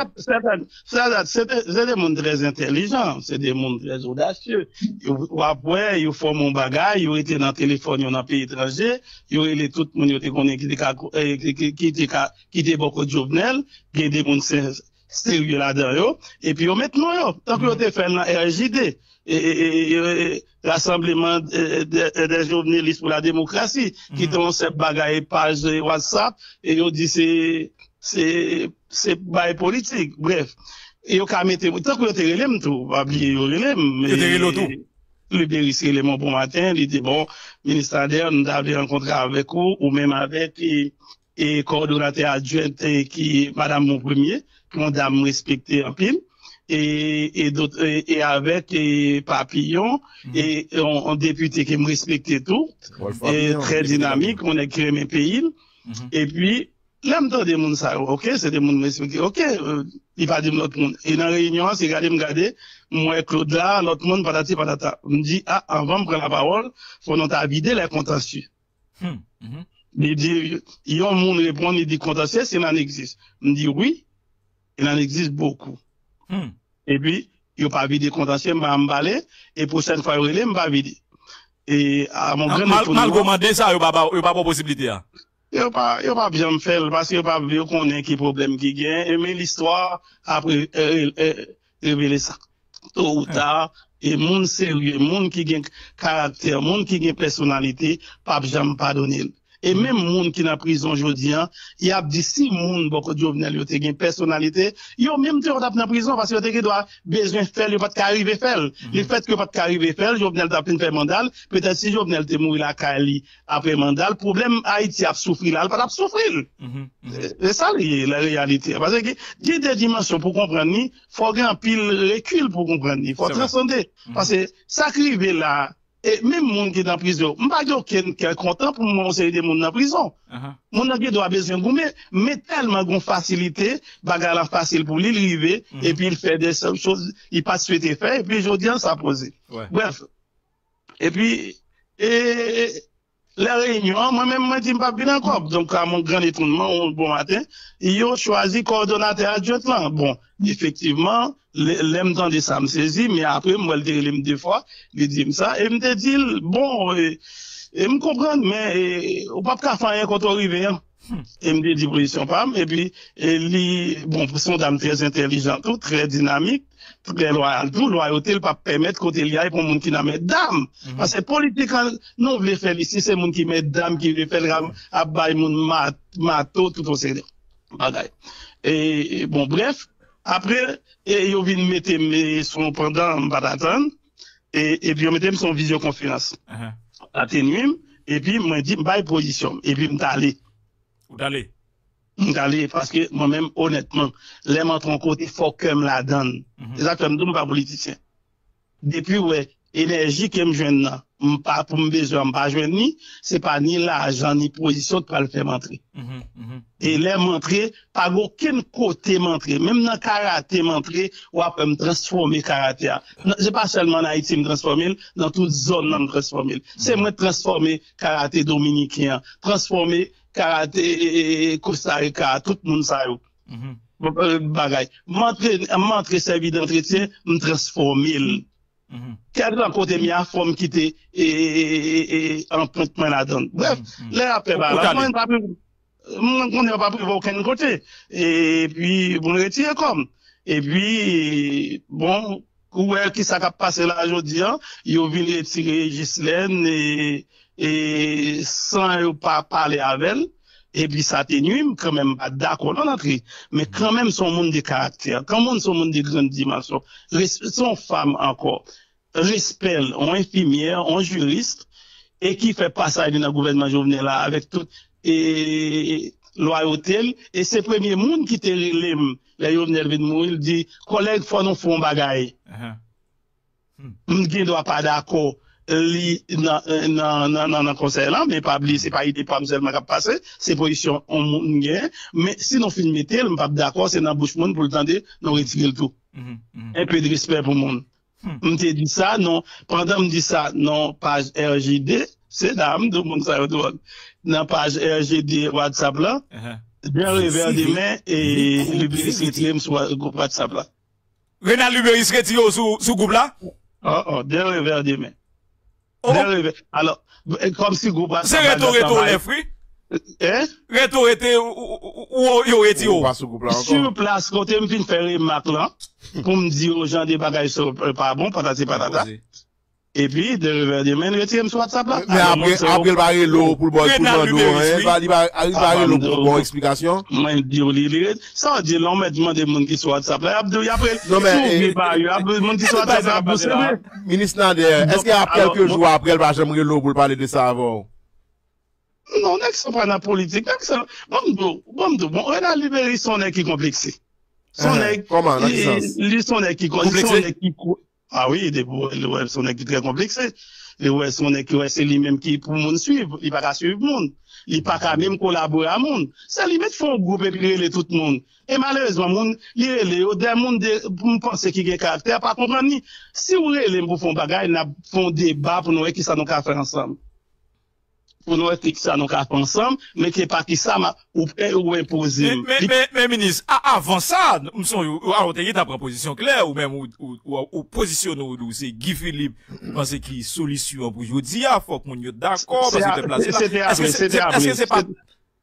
Se te moun trè entèlijan, se te moun trè odasye. W ap wè, yo fòme yon bagay, yo rete nan telefòn yo nan peyi etranje, yo rele tout moun yo te konnen ki te ka, ki te ka, ki te bò kot Jovenel, gen de moun serye ladan yo, epi yo met non yo, tankou yo te fè l nan R J D. e, e, e, e, Rassemblement des Jovenelistes pour la Démocratie, ki te yon sèp bagay paj WhatsApp, e yo di se, se, se bay politik, brèf. E yo ka mete, tankou yo te rele m tou, pa bliye yo rele m. Yo te rele w tou. Luberice rele m yon bon maten, li di, bon, Minis Nader, nou ta vle rankontre avèk ou, ou menm avèk e, e kowòdonatè adjwent e ki Madam Monpremier, ki yon dam m respekte anpil, e, e, dot, e, e avèk e, Papillon, e yon, yon depite ke m respekte tou, e trè dinamik, yon nèg ki renmen peyi l. Epi, lè m tande moun sa yo, oke, se de moun m respekte, oke, e, li pa di m lòt moun. E nan reyinyon an, se gade m gade, m wè Claude la, lòt moun, patati patata. M di, a, anvan m pran lapawòl, fò nou ta vide lè kontansye. Li di, yon moun reponn, li di, kontansye, cela n'existe. M di, wi, il en existe beaucoup. Epi, yo pa vide kontansye, m pa janm pale, e pwochèn fwa yo rele, m pa vide. E, à mon grand étonnement. Malgre w mande sa, yo pa ba w posiblite a. Yo pa, yo pa p janm fè l, paske yo pa, yo konnen ki pwoblèm ki gen, e men listwa ap re, e, e, revele sa. To ou ta, e moun serye, moun ki gen karaktè, moun ki gen pèsonalite, p ap janm padone l. E menm moun ki nan prizon jodi a, y ap di si moun bò kot Jovenel yo te gen pèsonalite, yo menm tou yo t ap nan prizon paske yo te gen dwa bezwen fè l, yo pa t ka rive fè l. Lefètke yo pa t ka rive fè l, Jovenel t ap fin fè manda l. Petèt si Jovenel te mouri lakay li apre manda l, pwoblèm Ayiti ap soufri la, l pa t ap soufri l. E sa li ye, la reyalite. Paske gen, gen de dimansyon pou konprann li, fò gen anpil rekil pou konprann li, fò transande. Paske sa k rive la, e menm moun ki nan prizon, m pa gen okenn kè kontan pou m wè yon seri de moun nan prizon. Moun nan gen dwa bezwen goumen, men tèlman gon fasilite, bagay la fasil pou li, li rive, epi l fè de choz li pa t swete fè, epi jodi a sa poze. Brèf, epi, e, lè reyinyon an, mwen menm, mwen di m p ap vin ankò. Donk, a mon gran etonnman, yon bon maten, yo chwazi kowòdonatè adjwent lan. Bon, efektivman, lè, lè m tande sa, m sezi, men apre, m wè l te rele m de fwa, li di m sa, e m te di l, bon, e, e m konprann, men e, ou p ap ka fè anyen kote w rive an. E m te di pozisyon pa m, epi e li, bon, se yon dam trè entèlijan tou, trè dinamik, trè lwayal tou, lwayote l p ap pèmèt kote li a e pou moun ki nan men dam. Paske politik an, nou vle fè l isi, se moun ki men dam ki vle fè l, ap, ap bay moun ma-, mato, tout yon seri de bagay. E, e, bon, brèf, apre, e yo vin mete m e, sou yon pandan, m pa t atann, e, epi yo mete m sou yon vizyokonferans. Sa te nwi m, epi mwen di, m bay pozisyon m, epi m t ale. Ou t ale? M t ale, paske mwen menm, onètman, lè m antre yon kote, fò kè m ladan l. Se sa k fè m di w m pa politisyen. Depi w wè enèji ke m jwenn nan, m pa, pou m bezwen an, m pa jwenn li, se pa ni lajan, ni pozisyon k pral fè m antre. E lè m antre, pa gen okenn kote m antre. Menm nan karate m antre, w ap wè m transfòme karate a. Se pa sèlman ann Ayiti m transfòme l, nan tout zòn nan m transfòme l. Se mwen k transfòme karate dominiken an, transfòme karate e, e, e, Costa Rica, tout moun sa yo. Bon, e, bagay. M antre, m antre sèvi dantretyen, m transfòme l. Kèlkan kote m ye a, fò m kite e, e, e, e, e, anprent mwen ladan l. Brèf, lè y ap fè bagay la, mwen pa, mwen konnen yo pa rive okenn kote. Epi, mwen retire kò m. Epi, bon, ou wè kisa k ap pase la jodi a, yo vin retire Ghislaine e, e san yo pa pale avè l. Epi sa te nwi m kanmenm, m pa t dakò non antre. Men kanmenm se yon moun de karaktè, kanmenm se yon moun de grann dimansyon. Res-, se yon fanm ankò. Respè l, yon enfimyè, yon jiris, e ki fè pasaj li nan gouvènman Jovenel la avèk tout e, lwayote l. E se premye moun ki te rele m lè Jovenel vin mouri, l di, kòlèg, fò nou fè yon bagay. M gen dwa pa dakò li nan, nan, nan, nan, nan konsèy lan, men pa bliye se pa ide pa m sèlman k ap pase, se pozisyon yon moun m genyen. Men si nou fin mete l, m p ap dakò, se nan bouch moun pou l tande, nou retire l tou. Enpe de respè pou moun. M te di sa, non, pandan m di sa, nan paj R G D, se la, m di w moun sa yo dwòl. Nan paj R G D WhatsApp la, d'un revers de main, e Liberis retire m sou wa-, gwoup WhatsApp la. Renald Liberis retire w sou, sou gwoup la? Oh, oh, d'un revers de main. Oh. D'un revers. Alò, e, kòmsi gwoup WhatsApp la, reto, reto, lèf, wi. Hein? Reto, rete, ou, ou, ou, ou, yo retire w. Ou pa sou gwoup la ankò. Sur place, kote m fin fè remak lan, pou m di yo jan de bagay sa, e, pa bon, patati patata. Epi, d'un revers de main, retire m sou WhatsApp la. Men apre, apre l pa rele w pou l ba w, pou l mande w anyen, li pa, li pa rele w pou l ba w eksplikasyon. Mwen di w li, li ret. Sa w di la, w mèt mande moun ki sou WhatsApp la, y ap di w, y ap rele. Non, men, si w vle pa yo, y ap, moun ki sou WhatsApp la, y ap di w se vre. Minis Nader, èske ap kèlke jou apre, l pa janm rele w pou l pale de sa avè w? Non, nèg sa pa nan politik. Nèg sa, ban m di w, ban m di w, bon, Renald Liberis se yon nèg ki konplekse. Se yon nèg, kòman, nan ki sans? Li se yon nèg ki, li se yon nèg ki, a wi, depi w wè l, wè l se yon nèg ki trè konplekse. Li wè se yon nèg ki wè se li menm ki pou moun swiv. Li pa ka swiv moun. Li pa ka menm kolabore a moun. Se li menm fè yon gwoup epi rele tout moun. E malerezman, moun li rele yo, de moun de, pou m panse ki gen karaktè, pa konprann li. Si w rele m pou fè yon bagay, n ap fè yon deba pou nou wè kisa nou ka fè ansanm. Pou nou wè kisa nou ka fè ansanm, men ke pa kisa m a, ou, ou enpoze m. Men, men, men, men, minis, a, avan sa, m sonje, ou, ou te gentan pran pozisyon klè, ou menm, ou, ou, ou, ou pozisyone w, ou di w se Guy Philippe, ou panse ki solisyon an pou jodi a, fòk moun yo dakò, paske pèp la se la. Èske se, èske se pa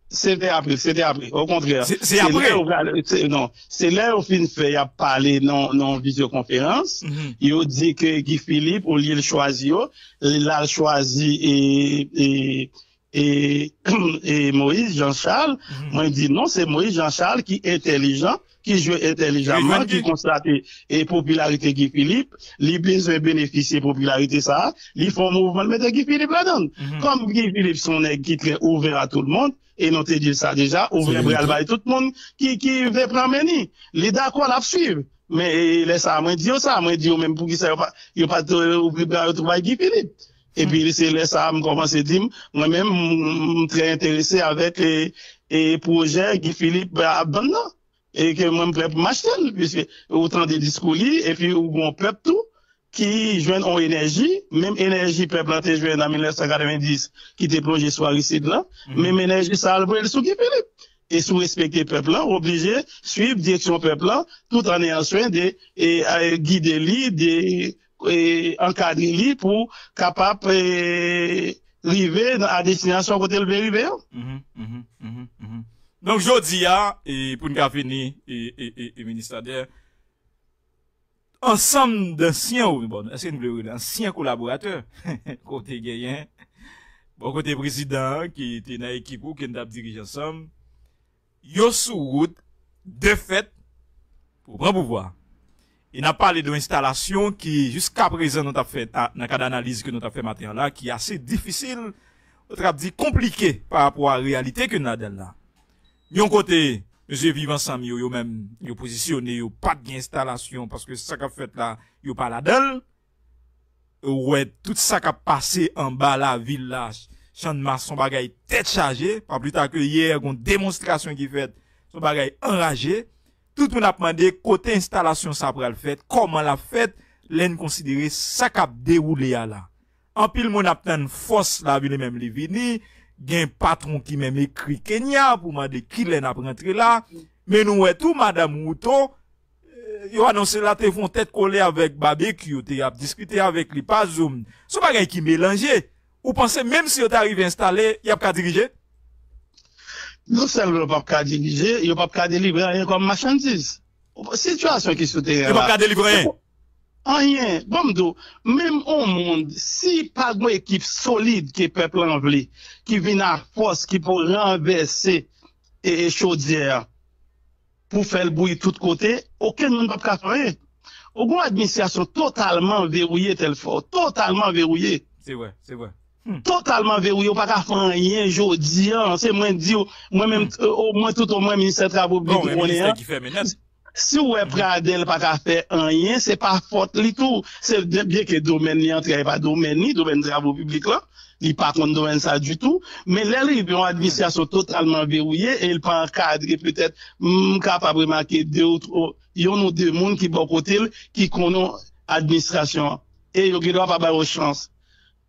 Se te apre, se te apre. Okontrè. Se, se apre. Lè yo pral, se, non. Se lè yo fin fè, y ap pale nan, nan vizyokonferans. Yo di ke Guy Philippe, olye l chwazi yo, l al chwazi e, e, e, e Moïse Jean Charles, mwen di non, se Moïse Jean Charles ki entèlijan, ki jwe entèlijaman, ki konstate e popilarite Guy Philippe, li bezwen benefisye popilarite sa a, li fè yon mouvman, li mete Guy Philippe ladan l. Kòm Guy Philippe se yon nèg ki trè ouvè a tout le monde, e nou te di l sa deja, ouvè bra l bay tout moun ki, ki vle pran men li. Li dakò, l ap swiv. Men e, lè sa a, mwen di yo sa, mwen di yo menm poukisa yo pa, yo pa t, e, ouvri bra yo tou bay Guy Philippe. Epi se lè sa a m kòmanse di m, mwen menm, m, m trè enterese avèk e, e pwojè Guy Philippe ap vann nan. E ke mwen m prè pou m achte l, piske ou tande diskou li, epi ou gon pèp tou ki jwenn on enèji, menm enèji pèp lan te jwenn an mil nèf san katrevenndis, ki te plonje sou Aristide lan, menm enèji sa a l voye l sou Guy Philippe. E si w respekte pèp lan, ou oblije swiv direksyon pèp lan, tout an eyan swen de e, e, gide li, de e, ankadre li pou kapab e, rive nan, a destinasyon kote l vle rive yo. Donk, jodi a, e, pou n ka fini, e, e, e, e, Minis Nader, ansanm dansyen, ou, bon, èske n vle rele ansyen kolaboratè, kote genyen, bò kote prezidan an, ki te nan ekip ou, ke n t ap dirije ansanm, yo sou wout, de fèt, pou pran pouvwa. E n ap pale de yon enstalasyon ki, jiskaprezan, nou t ap fè, a, nan kad analiz ke nou t ap fè maten an la, ki ase difisil, nou t ap di konplike pa rapò a reyalite ke n ladan l la. Yon kote, mesye Viv Ansanm yo, yo menm, yo pozisyone, yo pa t gen enstalasyon, paske sa k ap fèt la, yo pa ladan l. Ou wè tout sa k ap pase anba lavil la, Channmas, se yon bagay tèt chaje. Pa pli ta ke yè, gon demonstrasyon ki fèt, se yon bagay anraje. Tout moun ap mande kote enstalasyon sa pral fèt, kòman l ap fèt, lè n konsidere sa k ap dewoule a la. Anpil moun ap tann fòs la vini, menm li vini, gen patwon ki menm ekri Kenya pou mande kilè n ap rantre la. Men nou wè tou, madanm Ruto, e, yo anonse l la te fè yon tèt kole avèk Babekyou, te ap diskite avèk li pa Zoom. Se yon bagay ki melanje. Ou panse menm si yo ta rive enstale, y ap ka dirije? Non sèlman yo p ap ka dirije, yo p ap ka delivre anyen kòm machandiz. Sitiyasyon ki sou teren la. Yo p ap ka delivre anyen? Anyen. Bon, m di w, menm yon moun, si pa gen yon ekip solid ke pèp lan vle, ki vin a fòs, ki pou ranvèse e, e chodyè a, pou fè l bouyi tout kote, okenn moun p ap ka fè anyen. Ou gen yon administrasyon totalman verrouillé, Telfort, totalman verrouillé. Se vre, se vre. Totalman verrouillé, ou pa ka fè anyen jodi an. Se mwen di w, mwen menm, omwen tout omwen, ministè travo piblik ou konnen an. Si w wè Pradel pa ka fè anyen, se pa fòt li tou. Se byen ke domèn li antre a, e pa domèn li, domèn travo piblik lan. Li pa konn domèn sa ditou. Men lè l rive yon administrasyon totalman verrouillé e l pa ankadre, petèt, m kapab remake de ou twa, yonn ou de moun ki bò kote l, ki konnen administrasyon an. E yo gendwa pa ba yo chans.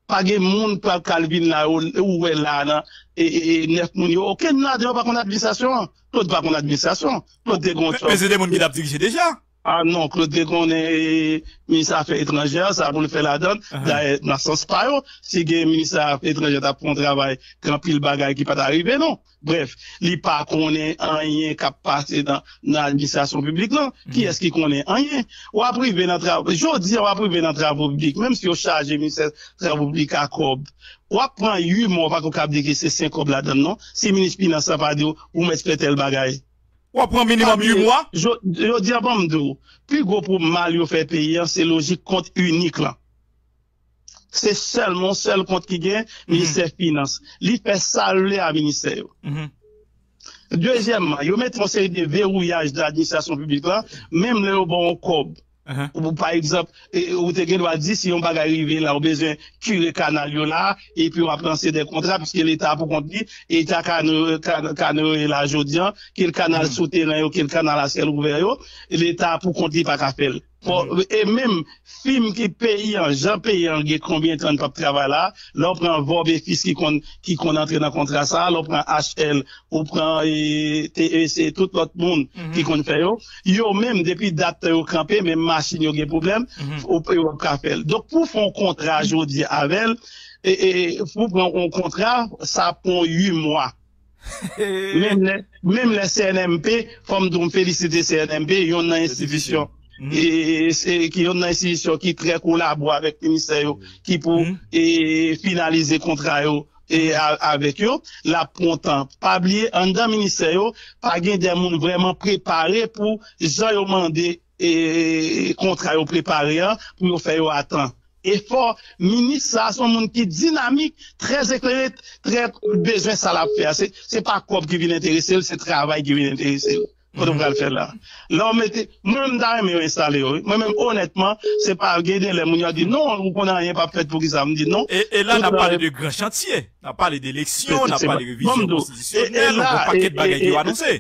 Pa gen moun pral kal vin la, ou, ou wè la, nan, e, e, e, nèf moun yo. Okenn ladan yo pa konn administrasyon an. Claude pa konn administrasyon. Claude te gon chòf. Men se de moun ki t ap dirije deja. A non, Claude te konnen e, minis afè etranjè, sa pou l fè ladan l. Dayè, nan sans pa yo, si gen minis afè etranjè t ap fè yon travay ke anpil bagay ki pa ta rive, non. Brèf, li pa konnen anyen k ap pase nan, nan administrasyon piblik lan. Kiyès ki konnen anyen? W ap rive nan travo, jodi a w ap rive nan travo piblik, menm si yo chaje ministè travo piblik a kòb, w ap pran uit mwa, w pa ko kab dekese senk kòb ladan l, non. Si minis finans lan pa di w, ou mèt fè tèl bagay. W ap pran minimòm uit mwa? Jodi a, ban m di w, pi gwo pwob mal yo fè peyi an, se lojik kont inik lan. Se sèlman yon sèl kont ki gen, ministè finans. Li fè sa l vle a ministè yo. Dezyèmman, yo mete yon seri de vewouyaj nan administrasyon piblik lan, menm lè yo ba w yon kòb. Ou, pa egzanp, e, ou te gen dwa di si yon bagay rive la, ou bezwen kire kanal yo la, epi w ap lanse de kontra, piske Leta pou kont li, Leta ka nou, ka, ka nou la jodi an, ke l kanal souteren yo, ke l kanal a syèl ouvè yo, Leta pou kont li pa ka fè l. Fò, e menm fim ki peyi an, jan peyi an gen konbyen tan li p ap travay la, lè w pran Vorbe Fils ki konn, ki konn antre nan kontra sa, lè w pran H L, ou pran e, T E C, tout lòt moun ki konn fè yo, yo menm depi dat yo kanpe, menm machin yo gen pwoblèm, ou, yo p ap ka fè l. Donk pou w fè yon kontra jodi avè l, e, e, pou w pran yon kontra, sa pran uit mwa. Menm lè, menm lè C N M P, fò m di w, m felisite C N M P, yonn nan enstitisyon, e, e, e, ki yonn nan enstitisyon ki trè kolabo avèk ministè yo, ki pou e, finalize kontra yo e, a- avèk yo, l ap pran tan. Pa bliye, anndan ministè yo, pa gen de moun vrèman prepare pou jan yo mande e, kontra yo prepare an, pou yo fè yo a tan. Efò, minis sa a se yon moun ki dinamik, trè eklere, trè bezwen sa l ap fè a. Se, se pa kòb ki vin enterese l, se travay ki vin enterese l. Kote w pral fè la? Lè w mete, mwen menm m ta renmen yo enstale yo, wi. Mwen menm, onètman, se pa gen de lè moun yo di, "Non, ou konn anyen p ap fèt, poukisa?" M di, "Non." E, e la, n ap pale de gran chantye, n ap pale de eleksyon, n ap pale revizyon konstitisyonèl, yon pakèt bagay ki yo anonse.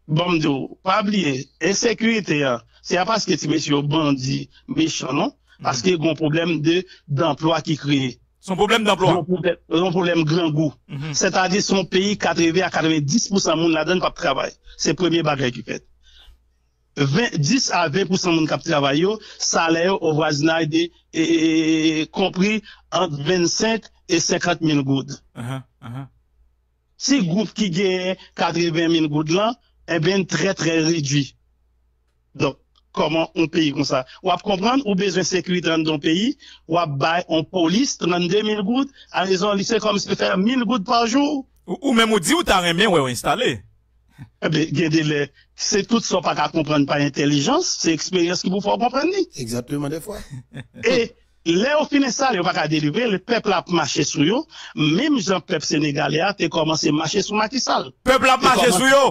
Bon, m di w, pa bliye, ensekirite a, se pa paske ti mesye yo bandi, mechan, non. Paske gen yon pwoblèm de, danplwa ki kreye. Se yon pwoblèm danplwa. Yon pwoblèm, yon pwoblèm grangou. Sètadi, se yon peyi katrevyen a katrevenndis pousan moun ladan l p ap travay. Se premye bagay ki fèt. Ven, dis a ven pousan moun k ap travay yo, salè yo o vwazinaj de, e, e, e, konpri ant vennsenk e senkant mil goud. Ti gwoup ki genyen katreven mil goud lan, enben, trè, trè redwi. Donk, kòman yon peyi konsa? W ap konprann, ou bezwen sekirite anndan yon peyi, w ap bay yon polis trannde mil goud, a rezon li se kòmsi l fè mil goud pa jou. Ou, ou menm ou di ou ta renmen wè yo enstale. Enben, gen de lè, se tout sa w pa ka konprann pa entèlijans, se eksperyans ki pou fè w konprann li. Egzakteman, dèfwa. E lè yo fin enstale, yo pa ka delivre, pèp la ap mache sou yo, menm jan pèp senegalè a te kòmanse mache sou Macky Sall. Pèp la ap mache sou yo?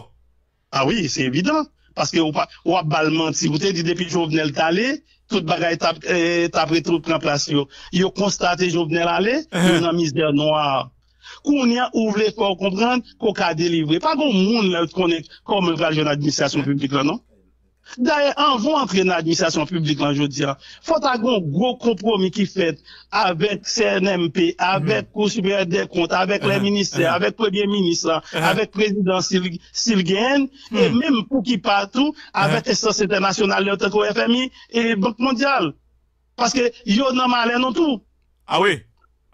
A wi, se evidan. Paske ou pa, w ap ba l manti. Ou te di depi Jovenel t ale, tout bagay t ap, eh, t ap retounen pran plas yo. Yo konstate Jovenel ale, yo nan mizè nwa. Kounye a, ou vle fè w konprann ke w ka delivre. Pa gen moun la yo t konnen kòman yo pral jwenn administrasyon piblik la, non? Dayè, anvan w antre nan administrasyon piblik lan jodi a, fò ta gen yon gwo konpwomi ki fèt avèk C N M P, avèk Kou Siperyè dè Kont, avèk lè ministè, avèk premye minis la, avèk prezidan si l, si l genyen, e menm pou ki pa tou, avèk enstans entènasyonal yo tankou F M I e Bank Mondyal. Paske yo nan malè nou tou. A wi,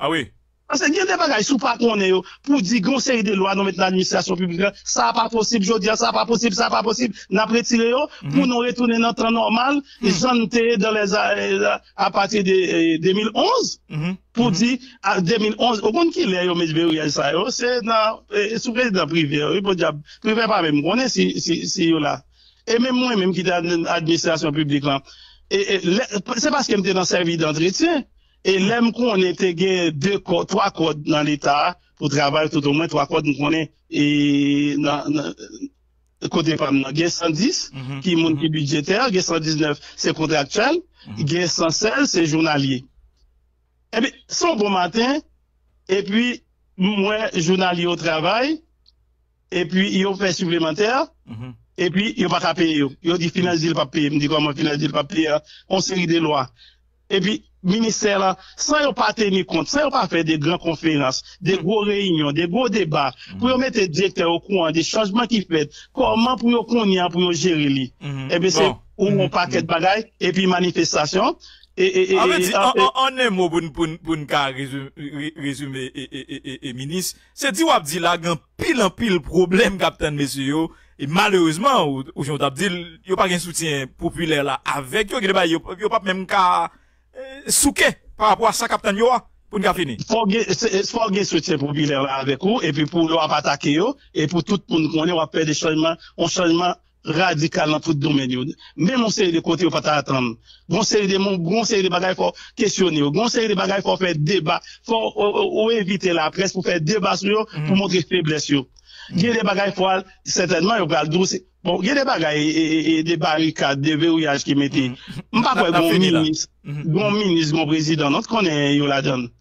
a wi. Paske gen de bagay, si w pa konnen yo, pou di gen yon seri de lwa nou met nan administrasyon piblik la, sa pa posib jodi a, sa pa posib, sa pa posib, n ap retire yo pou nou retounen nan tan nòmal, jan n te ye dans les a- apati de, eh, de mil onz, pou di, a, de mil onz, ou konn ki lè yo met veriyaj sa yo, se nan, eh, sou prezidan Privè, wi, podyab, Privè pa menm konnen si, si, si yo la. E menm mwen menm ki te ad- administrasyon piblik lan, e, e, lè- se paske m te nan sèvis dantretyen, e lè m konnen te gen de kò, twa kòd nan Leta a pou travay, tout omwen twa kòd m konnen, e nan, nan, kote pa m nan. Gen san dis ki moun ki bidjetè, gen san diznèf se kontraktyèl, gen san sèz se jounalye. Epi, se yon bon maten, epi m wè jounalye yo travay, epi yo fè siplemantè, epi yo pa ka peye yo. Yo di finans di l p ap peye. M di kòman finans di l p ap peye a? Yon seri de lwa. Epi ministè la, san yo pa teni kont, san yo pa fè de gran konferans, de gwo reyinyon, de gwo deba, pou yo mete direktè okouran de chanjman ki fèt, kòman pou yo konnen pou yo jere li. Ebyen, se ou yon pakèt bagay, epi manifestasyon, e, e, e, Anvle di, e, an, e, an, an en mo pou n, pou n, pou n ka rezu- re- rezime, e, e, e, e, e, minis, se di w ap di la, gen anpil, anpil pwoblèm k ap tann mesye yo, e malerezman, ou, ou jan w t ap di l, yo pa gen soutyen popilè la avèk yo, gen de bagay yo, yo p ap menm ka, eh, souke pa rapò a sa k ap tann yo a, pou n ka fini. Fò gen, se- fò gen soutyen popilè la avèk ou, epi pou yo ap atake yo, e pou tout moun konnen w ap fè de chanjman, yon chanjman radikal nan tout domèn yo. Menm yon seri de kote yo pa ta atann. Gon seri de moun, gon seri de bagay fò kesyone yo. Gon seri de bagay fò fè deba. Fò ou, ou, ou envite laprès pou fè deba sou yo, pou montre feblès yo. Gen de bagay fò al, sètènman, yo pral di w se, bon, gen de bagay, e, e, e, de barikad, de veriyaj ki mete. M pa kwè gon minis, gon minis, gon prezidan, non, t konnen yo ladan l.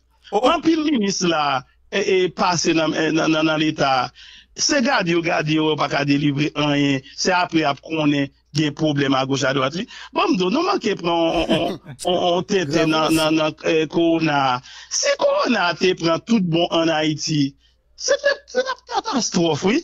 Anpil minis la, e, e, pase nan, e, nan, nan, nan Leta a. Se gade yo, gade yo, yo pa ka delivre anyen. Se apre y ap konnen gen pwoblèm agoch adwat, wi. Bon, m di w, nou manke pran on, on, on, on tenten nan, nan, nan, e, kowona a. Si kowona a te pran tout bon ann Ayiti, se te, se t ap katastwòf, wi.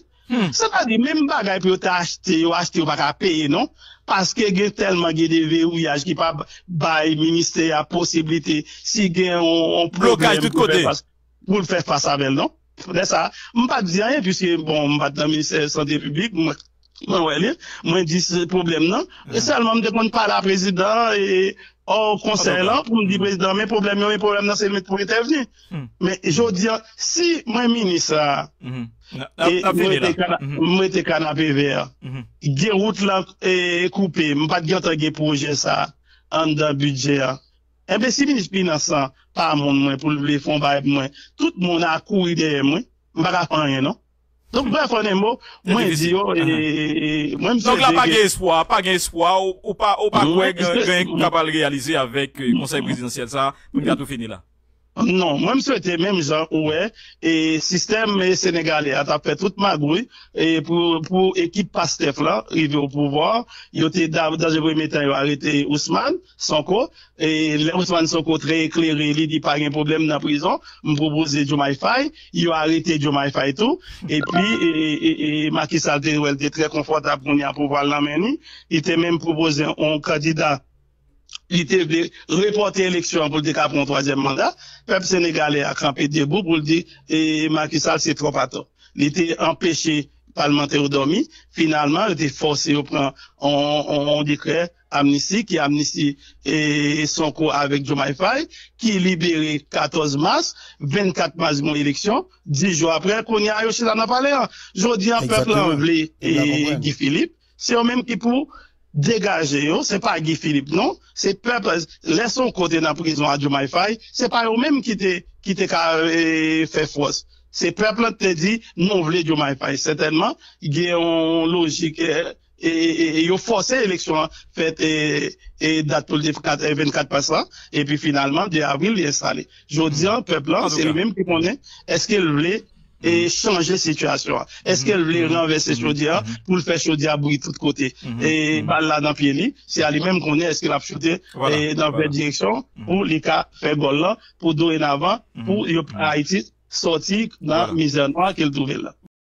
Sètadi, menm bagay pou yo ta achte, yo achte, yo pa ka peye, non. Paske gen tèlman gen de veriyaj ki pa b- bay ministè a posiblite, si gen yon, yon pwoblèm pou l fè fas, pou l fè fas avè l, non. Lè sa a, m pa t di anyen, piske, bon, m pa t nan ministè sante piblik, mwen, mwen wè li, mwen di se pwoblèm nan. E sèlman m te konn pale a prezidan, e, o konsèy lan pou m di prezidan, men pwoblèm yo, men pwoblèm nan se li menm pou entèvni. Men jodi a, si mwen minis la, e mwen rete Kanapevè, gen wout lan koupe, m pa t gentan gen pwojè sa anndan bidjè a. Enben, si minis finans lan pa moun mwen pou l vle fè yon bagay pou mwen, tout moun a kouri dèyè mwen, m pa ka fè anyen non. Donk, bref, an en mo, mwen di yo, e, e, mwen m swete. Donk la, pa gen espwa, pa gen espwa, ou, ou pa, ou pa kwè gen, gen kapab reyalize avèk e, konsèy prezidansyèl sa, pou n ka tou fini la. Non, mwen m swete menm jan ou wè, e sistèm e, senegalè a t ap fè tout magouy e, pou, pou ekip Pastèf lan rive o pouvwa. Yo te da- dan premye tan yo arete Ousmane Sonko. E lè Ousmane Sonko trè eklere, li di pa gen pwoblèm nan prizon, m pwopoze Diomaye Faye, yo arete Diomaye Faye tou. Epi e, e, e, e Macky Sall te wè l te trè konfòtab kounye a pouvwa l nan men li. Li te menm pwopoze yon kandida li te vle repòte eleksyon an pou l te ka pran yon twazyèm manda. Pèp senegalè a kanpe debou pou l di e Macky Sall se twòp atò. Li te anpeche palmantè yo dòmi. Finalman, yo te fòse yo pran yon, yon, yon dekrè amnisti ki amnisti e Sonko avèk Diomaye Faye, ki libere katòz mas, vennkat mas gen yon eleksyon, dis jou apre, kounye a yo chita nan palè an. Jodi a, pèp lan vle e Guy Philippe. Se yo menm ki pou degaje yo, se pa Guy Philippe non, se pèp, lè Sonko te nan prizon a Diomaye Faye, se pa yo menm ki te, ki te ka e, fè fòs. Se pèp lan te di, nou vle Diomaye Faye. Sètènman, gen yon lojik, e, e, e, e yo fòse eleksyon an fèt e, e dat pou l te kat- e, vennkat pas lan, epi finalman, de avril, li enstale. Jodi a, pèp lan, se li menm ki konnen, èske l vle e chanje sitiyasyon an. Èske l vle ranvèse chodyè a pou l fè chodyè a bouyi tout kote? E bal la nan pye li, se a li menm konnen èske l ap choute e nan vè direksyon pou li ka fè gòl lan pou dorenavan pou yo Ayiti sòti nan mizè nwa ke l twouve l la.